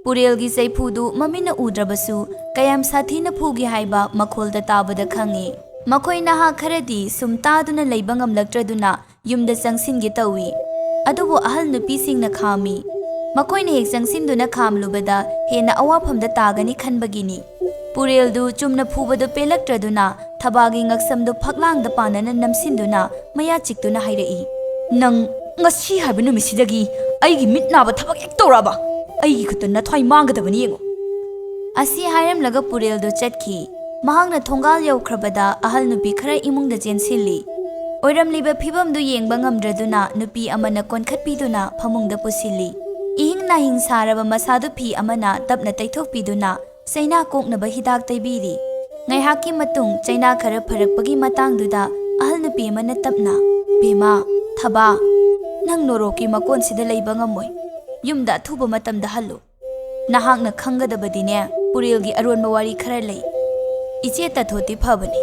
ꯄꯨꯔꯦꯜꯒꯤ ꯆꯩꯐꯨꯗꯨ ꯃꯃꯤꯠꯅ ꯎꯗ꯭ꯔꯕꯁꯨ ꯀꯌꯥꯝ ꯁꯥꯊꯤꯅ ꯐꯨꯒꯦ ꯍꯥꯏꯕ ꯃꯈꯣꯜꯗ ꯇꯥꯕꯗ ꯈꯪꯉꯤ꯫ ꯃꯈꯣꯏ ꯅꯍꯥ ꯈꯔꯗꯤ ꯁꯨꯝ ꯇꯥꯗꯨꯅ ꯂꯩꯕ ꯉꯝꯂꯛꯇ꯭ꯔꯗꯨꯅ ꯌꯨꯝꯗ ꯆꯪꯁꯤꯟꯒꯦ ꯇꯧꯏ꯫ ꯑꯗꯨꯕꯨ ꯑꯍꯜ ꯅꯨꯄꯤꯁꯤꯡꯅ ꯈꯥꯝꯃꯤ꯫ ꯃꯈꯣꯏꯅ ꯍꯦꯛ ꯆꯪꯁꯤꯟꯗꯨꯅ ꯈꯥꯝꯂꯨꯕꯗ ꯍꯦꯟꯅ ꯑꯋꯥꯐꯝꯗ ꯇꯥꯒꯅꯤ ꯈꯟꯕꯒꯤꯅꯤ꯫ ꯄꯨꯔꯦꯜꯗꯨ ꯆꯨꯝꯅ ꯐꯨꯕꯗꯨ ꯄꯦꯜꯂꯛꯇ꯭ꯔꯗꯨꯅ ꯊꯕꯥꯒꯤ ꯉꯛꯁꯝꯗꯨ ꯐꯛꯂꯥꯡꯗ ꯄꯥꯟꯅꯅ ꯅꯝꯁꯤꯟꯗꯨꯅ ꯃꯌꯥ ꯆꯤꯛꯇꯨꯅ ꯍꯥꯏꯔꯛꯏ, "ꯅꯪ ꯉꯁꯤ ꯍꯥꯏꯕ ꯅꯨꯃꯤꯠꯁꯤꯗꯒꯤ ꯑꯩꯒꯤ ꯃꯤꯠ ꯅꯥꯕ ꯊꯕꯛ ꯍꯦꯛ ꯇꯧꯔꯛꯑꯕ, ꯑꯩꯒꯤ ꯈꯨꯠꯇ ꯅꯊ꯭ꯋꯥꯏ ꯃꯥꯡꯒꯗꯕꯅꯤ ꯌꯦꯡꯉꯨ!" ꯑꯁꯤ ꯍꯥꯏꯔꯝꯂꯒ ꯄꯨꯔꯦꯜꯗꯨ ꯆꯠꯈꯤ꯫ ꯃꯍꯥꯛꯅ ꯊꯣꯡꯒꯥꯜ ꯌꯧꯈ꯭ꯔꯕꯗ ꯑꯍꯜ ꯅꯨꯄꯤ ꯈꯔ ꯏꯃꯨꯡꯗ ꯆꯦꯟꯁꯤꯜꯂꯤ꯫ ꯑꯣꯏꯔꯝꯂꯤꯕ ꯐꯤꯕꯝꯗꯨ ꯌꯦꯡꯕ ꯉꯝꯗ꯭ꯔꯗꯨꯅ ꯅꯨꯄꯤ ꯑꯃꯅ ꯀꯣꯟꯈꯠꯄꯤꯗꯨꯅ ꯐꯃꯨꯡꯗ ꯄꯨꯁꯤꯜꯂꯤ꯫ ꯏꯍꯤꯡ ꯅꯥꯍꯤꯡ ꯁꯥꯔꯕ ꯃꯁꯥꯗꯨ ꯐꯤ ꯑꯃꯅ ꯇꯞꯅ ꯇꯩꯊꯣꯛꯄꯤꯗꯨꯅ ꯆꯩꯅꯥ ꯀꯣꯛꯅꯕ ꯍꯤꯗꯥꯛ ꯇꯩꯕꯤꯔꯤ꯫ ꯉꯥꯏꯍꯥꯛꯀꯤ ꯃꯇꯨꯡ ꯆꯩꯅꯥ ꯈꯔ ꯐꯔꯛꯄꯒꯤ ꯃꯇꯥꯡꯗꯨꯗ ꯑꯍꯜ ꯅꯨꯄꯤ ꯑꯃꯅ ꯇꯞꯅ, "ꯕꯦꯝꯃ, ꯊꯕꯥ, ꯅꯪ ꯅꯣꯔꯣꯛꯀꯤ ꯃꯀꯣꯟꯁꯤꯗ ꯂꯩꯕ ꯉꯝꯃꯣꯏ꯫ ꯌꯨꯝꯗ ꯑꯊꯨꯕ ꯃꯇꯝꯗ ꯍꯜꯂꯨ꯫ ꯅꯍꯥꯛꯅ ꯈꯪꯒꯗꯕꯗꯤꯅꯦ, ꯄꯨꯔꯦꯜꯒꯤ ꯑꯔꯣꯟꯕ ꯋꯥꯔꯤ ꯈꯔ ꯂꯩ꯫ ꯏꯆꯦ ꯇꯥꯊꯣꯠꯇꯤ ꯐꯕꯅꯤ,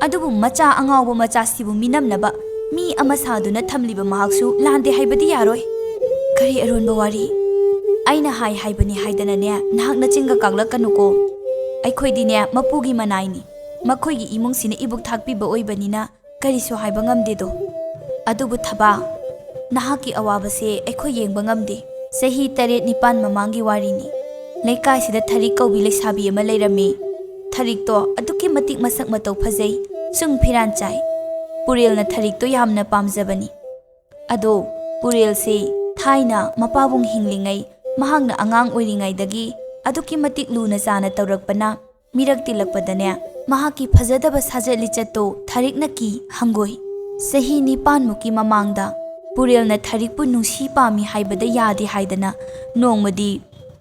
ꯑꯗꯨꯕꯨ ꯃꯆꯥ ꯑꯉꯥꯎꯕ ꯃꯆꯥꯁꯤꯕꯨ ꯃꯤꯅꯝꯅꯕ ꯃꯤ ꯑꯃ ꯁꯥꯗꯨꯅ ꯊꯝꯂꯤꯕ ꯃꯍꯥꯛꯁꯨ ꯂꯥꯟꯗꯦ ꯍꯥꯏꯕꯗꯤ ꯌꯥꯔꯣꯏ꯫" "ꯀꯔꯤ ꯑꯔꯣꯟꯕ ꯋꯥꯔꯤ?" "ꯑꯩꯅ ꯍꯥꯏ ꯍꯥꯏꯕꯅꯤ ꯍꯥꯏꯗꯅꯅꯦ, ꯅꯍꯥꯛ ꯅꯆꯤꯟꯒ ꯀꯥꯡꯂꯛꯀꯅꯨꯀꯣ꯫ ꯑꯩꯈꯣꯏꯗꯤꯅꯦ ꯃꯄꯨꯒꯤ ꯃꯅꯥꯏꯅꯤ꯫ ꯃꯈꯣꯏꯒꯤ ꯏꯃꯨꯡꯁꯤꯅ ꯏꯕꯨꯛ ꯊꯥꯛꯄꯤꯕ ꯑꯣꯏꯕꯅꯤꯅ ꯀꯔꯤꯁꯨ ꯍꯥꯏꯕ ꯉꯝꯗꯦꯗꯣ꯫ ꯑꯗꯨꯕꯨ ꯊꯕꯥ, ꯅꯍꯥꯛꯀꯤ ꯑꯋꯥꯕꯁꯦ ꯑꯩꯈꯣꯏ ꯌꯦꯡꯕ ꯉꯝꯗꯦ꯫ ꯆꯍꯤ ꯇꯔꯦꯠ ꯅꯤꯄꯥꯟ ꯃꯃꯥꯡꯒꯤ ꯋꯥꯔꯤꯅꯤ꯫ ꯂꯩꯀꯥꯏꯁꯤꯗ ꯊꯔꯤꯛ ꯀꯧꯕꯤ ꯂꯩꯁꯥꯕꯤ ꯑꯃ ꯂꯩꯔꯝꯃꯤ꯫ ꯊꯔꯤꯛꯇꯣ ꯑꯗꯨꯛꯀꯤ ꯃꯇꯤꯛ ꯃꯁꯛ ꯃꯇꯧ ꯐꯖꯩ, ꯆꯨꯡ ꯐꯤꯔꯥꯟ ꯆꯥꯏ꯫ ꯄꯨꯔꯦꯜꯅ ꯊꯔꯤꯛꯇꯣ ꯌꯥꯝꯅ ꯄꯥꯝꯖꯕꯅꯤ꯫ ꯑꯗꯣ ꯄꯨꯔꯦꯜꯁꯦ ꯊꯥꯏꯅ ꯃꯄꯥꯕꯨꯡ ꯍꯤꯡꯂꯤꯉꯩ, ꯃꯍꯥꯛꯅ ꯑꯉꯥꯡ ꯑꯣꯏꯔꯤꯉꯩꯗꯒꯤ ꯑꯗꯨꯛꯀꯤ ꯃꯇꯤꯛ ꯂꯨꯅ ꯆꯥꯅ ꯇꯧꯔꯛꯄꯅ, ꯃꯤꯔꯛ ꯇꯤꯜꯂꯛꯄꯗꯅꯦ, ꯃꯍꯥꯛꯀꯤ ꯐꯖꯗꯕ ꯁꯥꯖꯠ ꯂꯤꯆꯠꯇꯣ ꯊꯔꯤꯛꯅ ꯀꯤ ꯍꯪꯒꯣꯏ꯫ ꯆꯍꯤ ꯅꯤꯄꯥꯟꯃꯨꯛꯀꯤ ꯃꯃꯥꯡꯗ ꯄꯨꯔꯦꯜꯅ ꯊꯔꯤꯛꯄꯨ ꯅꯨꯡꯁꯤ ꯄꯥꯝꯃꯤ ꯍꯥꯏꯕꯗ ꯌꯥꯗꯦ ꯍꯥꯏꯗꯅ ꯅꯣꯡꯃꯗꯤ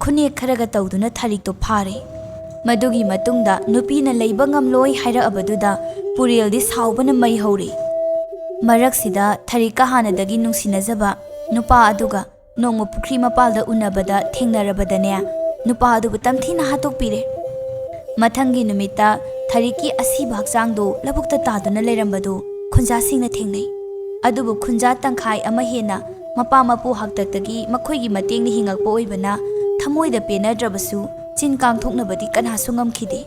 ꯈꯨꯅꯦꯛ ꯈꯔꯒ ꯇꯧꯗꯨꯅ ꯊꯔꯤꯛꯇꯣ ꯐꯥꯔꯦ꯫ ꯃꯗꯨꯒꯤ ꯃꯇꯨꯡꯗ ꯅꯨꯄꯤꯅ ꯂꯩꯕ ꯉꯝꯂꯣꯏ ꯍꯥꯏꯔꯛꯑꯕꯗꯨꯗ ꯄꯨꯔꯦꯜꯗꯤ ꯁꯥꯎꯕꯅ ꯃꯩ ꯍꯧꯔꯦ꯫ ꯃꯔꯛꯁꯤꯗ ꯊꯔꯤꯛꯀ ꯍꯥꯟꯅꯗꯒꯤ ꯅꯨꯡꯁꯤꯅꯖꯕ ꯅꯨꯄꯥ ꯑꯗꯨꯒ ꯅꯣꯡꯃ ꯄꯨꯈ꯭ꯔꯤ ꯃꯄꯥꯜꯗ ꯎꯅꯕꯗ ꯊꯦꯡꯅꯔꯕꯗꯅꯦ, ꯅꯨꯄꯥ ꯑꯗꯨꯕꯨ ꯇꯝꯊꯤꯅ ꯍꯥꯠꯇꯣꯛꯄꯤꯔꯦ꯫ ꯃꯊꯪꯒꯤ ꯅꯨꯃꯤꯠꯇ ꯊꯔꯤꯛꯀꯤ ꯑꯁꯤꯕ ꯍꯛꯆꯥꯡꯗꯨ ꯂꯧꯕꯨꯛꯇ ꯇꯥꯗꯨꯅ ꯂꯩꯔꯝꯕꯗꯨ ꯈꯨꯟꯖꯥꯁꯤꯡꯅ ꯊꯦꯡꯅꯩ꯫ ꯑꯗꯨꯕꯨ ꯈꯨꯟꯖꯥ ꯇꯪꯈꯥꯏ ꯑꯃ ꯍꯦꯟꯅ ꯃꯄꯥ ꯃꯄꯨ ꯍꯥꯛꯇꯛꯇꯒꯤ ꯃꯈꯣꯏꯒꯤ ꯃꯇꯦꯡꯅ ꯍꯤꯡꯉꯛꯄ ꯑꯣꯏꯕꯅ ꯊꯃꯣꯏꯗ ꯄꯦꯟꯅꯗ꯭ꯔꯕꯁꯨ ꯆꯤꯟ ꯀꯥꯡꯊꯣꯛꯅꯕꯗꯤ ꯀꯅꯥꯁꯨ ꯉꯝꯈꯤꯗꯦ꯫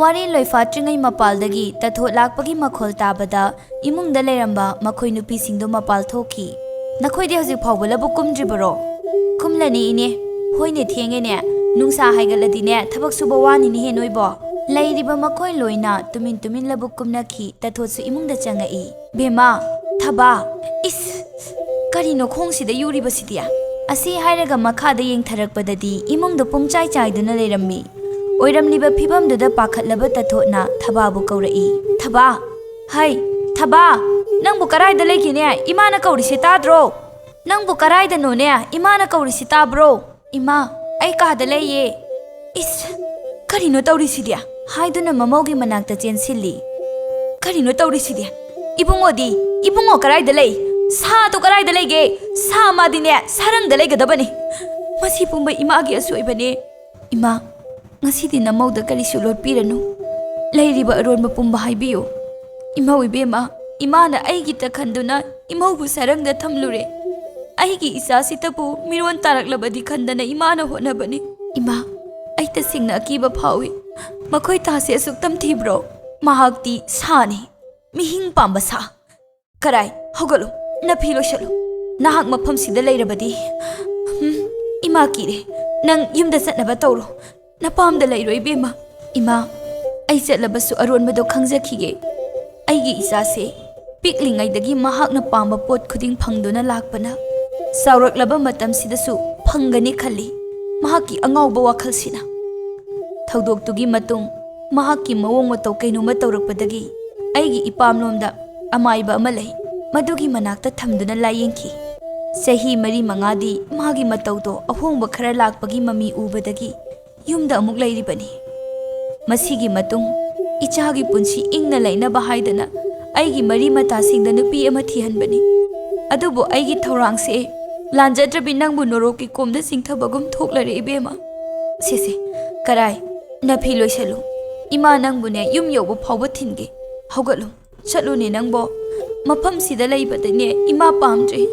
ꯋꯥꯔꯤ ꯂꯣꯏꯐꯥꯠꯇ꯭ꯔꯤꯉꯩ ꯃꯄꯥꯜꯗꯒꯤ ꯇꯥꯊꯣꯠ ꯂꯥꯛꯄꯒꯤ ꯃꯈꯣꯜ ꯇꯥꯕꯗ ꯏꯃꯨꯡꯗ ꯂꯩꯔꯝꯕ ꯃꯈꯣꯏ ꯅꯨꯄꯤꯁꯤꯡꯗꯨ ꯃꯄꯥꯜ ꯊꯣꯛꯈꯤ꯫ "ꯅꯈꯣꯏꯗꯤ ꯍꯧꯖꯤꯛ ꯐꯥꯎꯕ ꯂꯧꯕꯨꯛ ꯀꯨꯝꯗ꯭ꯔꯤꯕꯔꯣ?" "ꯀꯨꯝꯂꯅꯤ ꯏꯅꯦ꯫ ꯍꯣꯏꯅꯦ, ꯊꯦꯡꯉꯦꯅꯦ꯫ ꯅꯨꯡꯁꯥ ꯍꯥꯏꯒꯠꯂꯗꯤꯅꯦ ꯊꯕꯛ ꯁꯨꯕ ꯋꯥꯅꯤꯅꯦꯍꯦ ꯅꯣꯏꯕꯣ?" ꯂꯩꯔꯤꯕ ꯃꯈꯣꯏ ꯂꯣꯏꯅ ꯇꯨꯃꯤꯟ ꯇꯨꯃꯤꯟ ꯂꯧꯕꯨꯛ ꯀꯨꯝꯅꯈꯤ꯫ ꯇꯥꯊꯣꯠꯁꯨ ꯏꯃꯨꯡꯗ ꯆꯪꯉꯛꯏ꯫ "ꯕꯦꯝꯃ, ꯊꯕꯥ, ꯏꯁ, ꯀꯔꯤꯅꯣ ꯈꯣꯡꯁꯤꯗ ꯌꯨꯔꯤꯕꯁꯤꯗꯤ?" ꯑꯁꯤ ꯍꯥꯏꯔꯒ ꯃꯈꯥꯗ ꯌꯦꯡꯊꯔꯛꯄꯗꯗꯤ ꯏꯃꯨꯡꯗꯣ ꯄꯨꯡꯆꯥꯏ ꯆꯥꯏꯗꯨꯅ ꯂꯩꯔꯝꯃꯤ꯫ ꯑꯣꯏꯔꯝꯂꯤꯕ ꯐꯤꯕꯝꯗꯨꯗ ꯄꯥꯈꯠꯂꯕ ꯇꯥꯊꯣꯠꯅ ꯊꯕꯥꯕꯨ ꯀꯧꯔꯛꯏ꯫ "ꯊꯕꯥ! ꯍꯩ, ꯊꯕꯥ! ꯅꯪꯕꯨ ꯀꯔꯥꯏꯗ ꯂꯩꯒꯦꯅꯦ? ꯏꯃꯥꯅ ꯀꯧꯔꯤꯁꯦ ꯇꯥꯗ꯭ꯔꯣ? ꯅꯪꯕꯨ ꯀꯔꯥꯏꯗꯅꯣꯅꯦ? ꯏꯃꯥꯅ ꯀꯧꯔꯤꯁꯤ ꯇꯥꯕ꯭ꯔꯣ?" "ꯏꯃꯥ, ꯑꯩ ꯀꯥꯗ ꯂꯩꯌꯦ꯫" "ꯏꯁ! ꯀꯔꯤꯅꯣ ꯇꯧꯔꯤꯁꯤꯗꯤ?" ꯍꯥꯏꯗꯨꯅ ꯃꯃꯧꯒꯤ ꯃꯅꯥꯛꯇ ꯆꯦꯟꯁꯤꯜꯂꯤ꯫ "ꯀꯔꯤꯅꯣ ꯇꯧꯔꯤꯁꯤꯗꯤ? ꯏꯕꯨꯡꯉꯣꯗꯤ? ꯏꯕꯨꯡꯉꯣ ꯀꯔꯥꯏꯗ ꯂꯩ? ꯁꯥꯗꯣ ꯀꯔꯥꯏꯗ ꯂꯩꯒꯦ? ꯁꯥ ꯃꯥꯗꯤꯅꯦ ꯁꯥꯔꯪꯗ ꯂꯩꯒꯗꯕꯅꯤ꯫ ꯃꯁꯤ ꯄꯨꯝꯕ ꯏꯃꯥꯒꯤ ꯑꯁꯣꯏꯕꯅꯦ꯫ ꯏꯃꯥ, ꯉꯁꯤꯗꯤ ꯅꯃꯧꯗ ꯀꯔꯤꯁꯨ ꯂꯣꯠꯄꯤꯔꯅꯨ꯫ ꯂꯩꯔꯤꯕ ꯑꯔꯣꯟꯕ ꯄꯨꯝꯕ ꯍꯥꯏꯕꯤꯌꯨ꯫ ꯏꯃꯧ ꯏꯕꯦꯝꯃ, ꯏꯃꯥꯅ ꯑꯩꯒꯤꯇ ꯈꯟꯗꯨꯅ ꯏꯃꯧꯕꯨ ꯁꯥꯔꯪꯗ ꯊꯝꯂꯨꯔꯦ꯫ ꯑꯩꯒꯤ ꯏꯆꯥꯁꯤꯇꯕꯨ ꯃꯤꯔꯣꯟ ꯇꯥꯔꯛꯂꯕꯗꯤ ꯈꯟꯗꯅ ꯏꯃꯥꯅ ꯍꯣꯠꯅꯕꯅꯤ꯫ ꯏꯃꯥ, ꯑꯩ ꯇꯁꯦꯡꯅ ꯑꯀꯤꯕ ꯐꯥꯎꯏ꯫ ꯃꯈꯣꯏ ꯇꯥꯁꯦ ꯑꯁꯨꯛ ꯇꯝꯊꯤꯕ꯭ꯔꯣ? ꯃꯍꯥꯛꯇꯤ ꯁꯥꯅꯤ, ꯃꯤꯍꯤꯡ ꯄꯥꯝꯕ ꯁꯥ꯫ ꯀꯔꯥꯏ, ꯍꯧꯒꯠꯂꯨ, ꯅꯐꯤ ꯂꯣꯏꯁꯜꯂꯨ꯫ ꯅꯍꯥꯛ ꯃꯐꯝꯁꯤꯗ ꯂꯩꯔꯕꯗꯤ, ꯍꯨꯝ, ꯏꯃꯥ ꯀꯤꯔꯦ꯫ ꯅꯪ ꯌꯨꯝꯗ ꯆꯠꯅꯕ ꯇꯧꯔꯣ꯫ ꯅꯄꯥꯝꯗ ꯂꯩꯔꯣ ꯏꯕꯦꯝꯃ꯫" "ꯏꯃꯥ, ꯑꯩ ꯆꯠꯂꯕꯁꯨ ꯑꯔꯣꯟꯕꯗꯣ ꯈꯪꯖꯈꯤꯒꯦ꯫ ꯑꯩꯒꯤ ꯏꯆꯥꯁꯦ ꯄꯤꯛꯂꯤꯉꯩꯗꯒꯤ ꯃꯍꯥꯛꯅ ꯄꯥꯝꯕ ꯄꯣꯠ ꯈꯨꯗꯤꯡ ꯐꯪꯗꯨꯅ ꯂꯥꯛꯄꯅ ꯆꯥꯎꯔꯛꯂꯕ ꯃꯇꯝꯁꯤꯗꯁꯨ ꯐꯪꯒꯅꯤ ꯈꯜꯂꯤ ꯃꯍꯥꯛꯀꯤ ꯑꯉꯥꯎꯕ ꯋꯥꯈꯜꯁꯤꯅ꯫ ꯊꯧꯗꯣꯛꯇꯨꯒꯤ ꯃꯇꯨꯡ ꯃꯍꯥꯛꯀꯤ ꯃꯑꯣꯡ ꯃꯇꯧ ꯀꯩꯅꯣꯝꯃ ꯇꯧꯔꯛꯄꯗꯒꯤ ꯑꯩꯒꯤ ꯏꯄꯥꯝꯂꯣꯝꯗ ꯑꯃꯥꯏꯕ ꯑꯃ ꯂꯩ, ꯃꯗꯨꯒꯤ ꯃꯅꯥꯛꯇ ꯊꯝꯗꯨꯅ ꯂꯥꯏꯌꯦꯡꯈꯤ꯫ ꯆꯍꯤ ꯃꯔꯤ ꯃꯉꯥꯗꯤ ꯃꯥꯒꯤ ꯃꯇꯧꯗꯣ ꯑꯍꯣꯡꯕ ꯈꯔ ꯂꯥꯛꯄꯒꯤ ꯃꯃꯤ ꯎꯕꯗꯒꯤ ꯌꯨꯝꯗ ꯑꯃꯨꯛ ꯂꯩꯔꯤꯕꯅꯤ꯫ ꯃꯁꯤꯒꯤ ꯃꯇꯨꯡ ꯏꯆꯥꯒꯤ ꯄꯨꯟꯁꯤ ꯏꯪꯅ ꯂꯩꯅꯕ ꯍꯥꯏꯗꯅ ꯑꯩꯒꯤ ꯃꯔꯤ ꯃꯇꯥꯁꯤꯡꯗ ꯅꯨꯄꯤ ꯑꯃ ꯊꯤꯍꯟꯕꯅꯤ꯫ ꯑꯗꯨꯕꯨ ꯑꯩꯒꯤ ꯊꯧꯔꯥꯡꯁꯦ ꯂꯥꯟꯖꯗ꯭ꯔꯕꯤ ꯅꯪꯕꯨ ꯅꯣꯔꯣꯛꯀꯤ ꯀꯣꯝꯗ ꯆꯤꯡꯊꯕꯒꯨꯝ ꯊꯣꯛꯂꯔꯦ ꯏꯕꯦꯝꯃ꯫ ꯁꯦ ꯁꯦ, ꯀꯔꯥꯏ, ꯅꯐꯤ ꯂꯣꯏꯁꯜꯂꯨ꯫ ꯏꯃꯥ ꯅꯪꯕꯨꯅꯦ ꯌꯨꯝ ꯌꯧꯕ ꯐꯥꯎꯕ ꯊꯤꯟꯒꯦ꯫ ꯍꯧꯒꯠꯂꯨ, ꯆꯠꯂꯨꯅꯦ ꯅꯪꯕꯣ꯫ ꯃꯐꯝꯁꯤꯗ ꯂꯩꯕꯗꯅꯦ ꯏꯃꯥ ꯄꯥꯝꯗ꯭ꯔꯦ꯫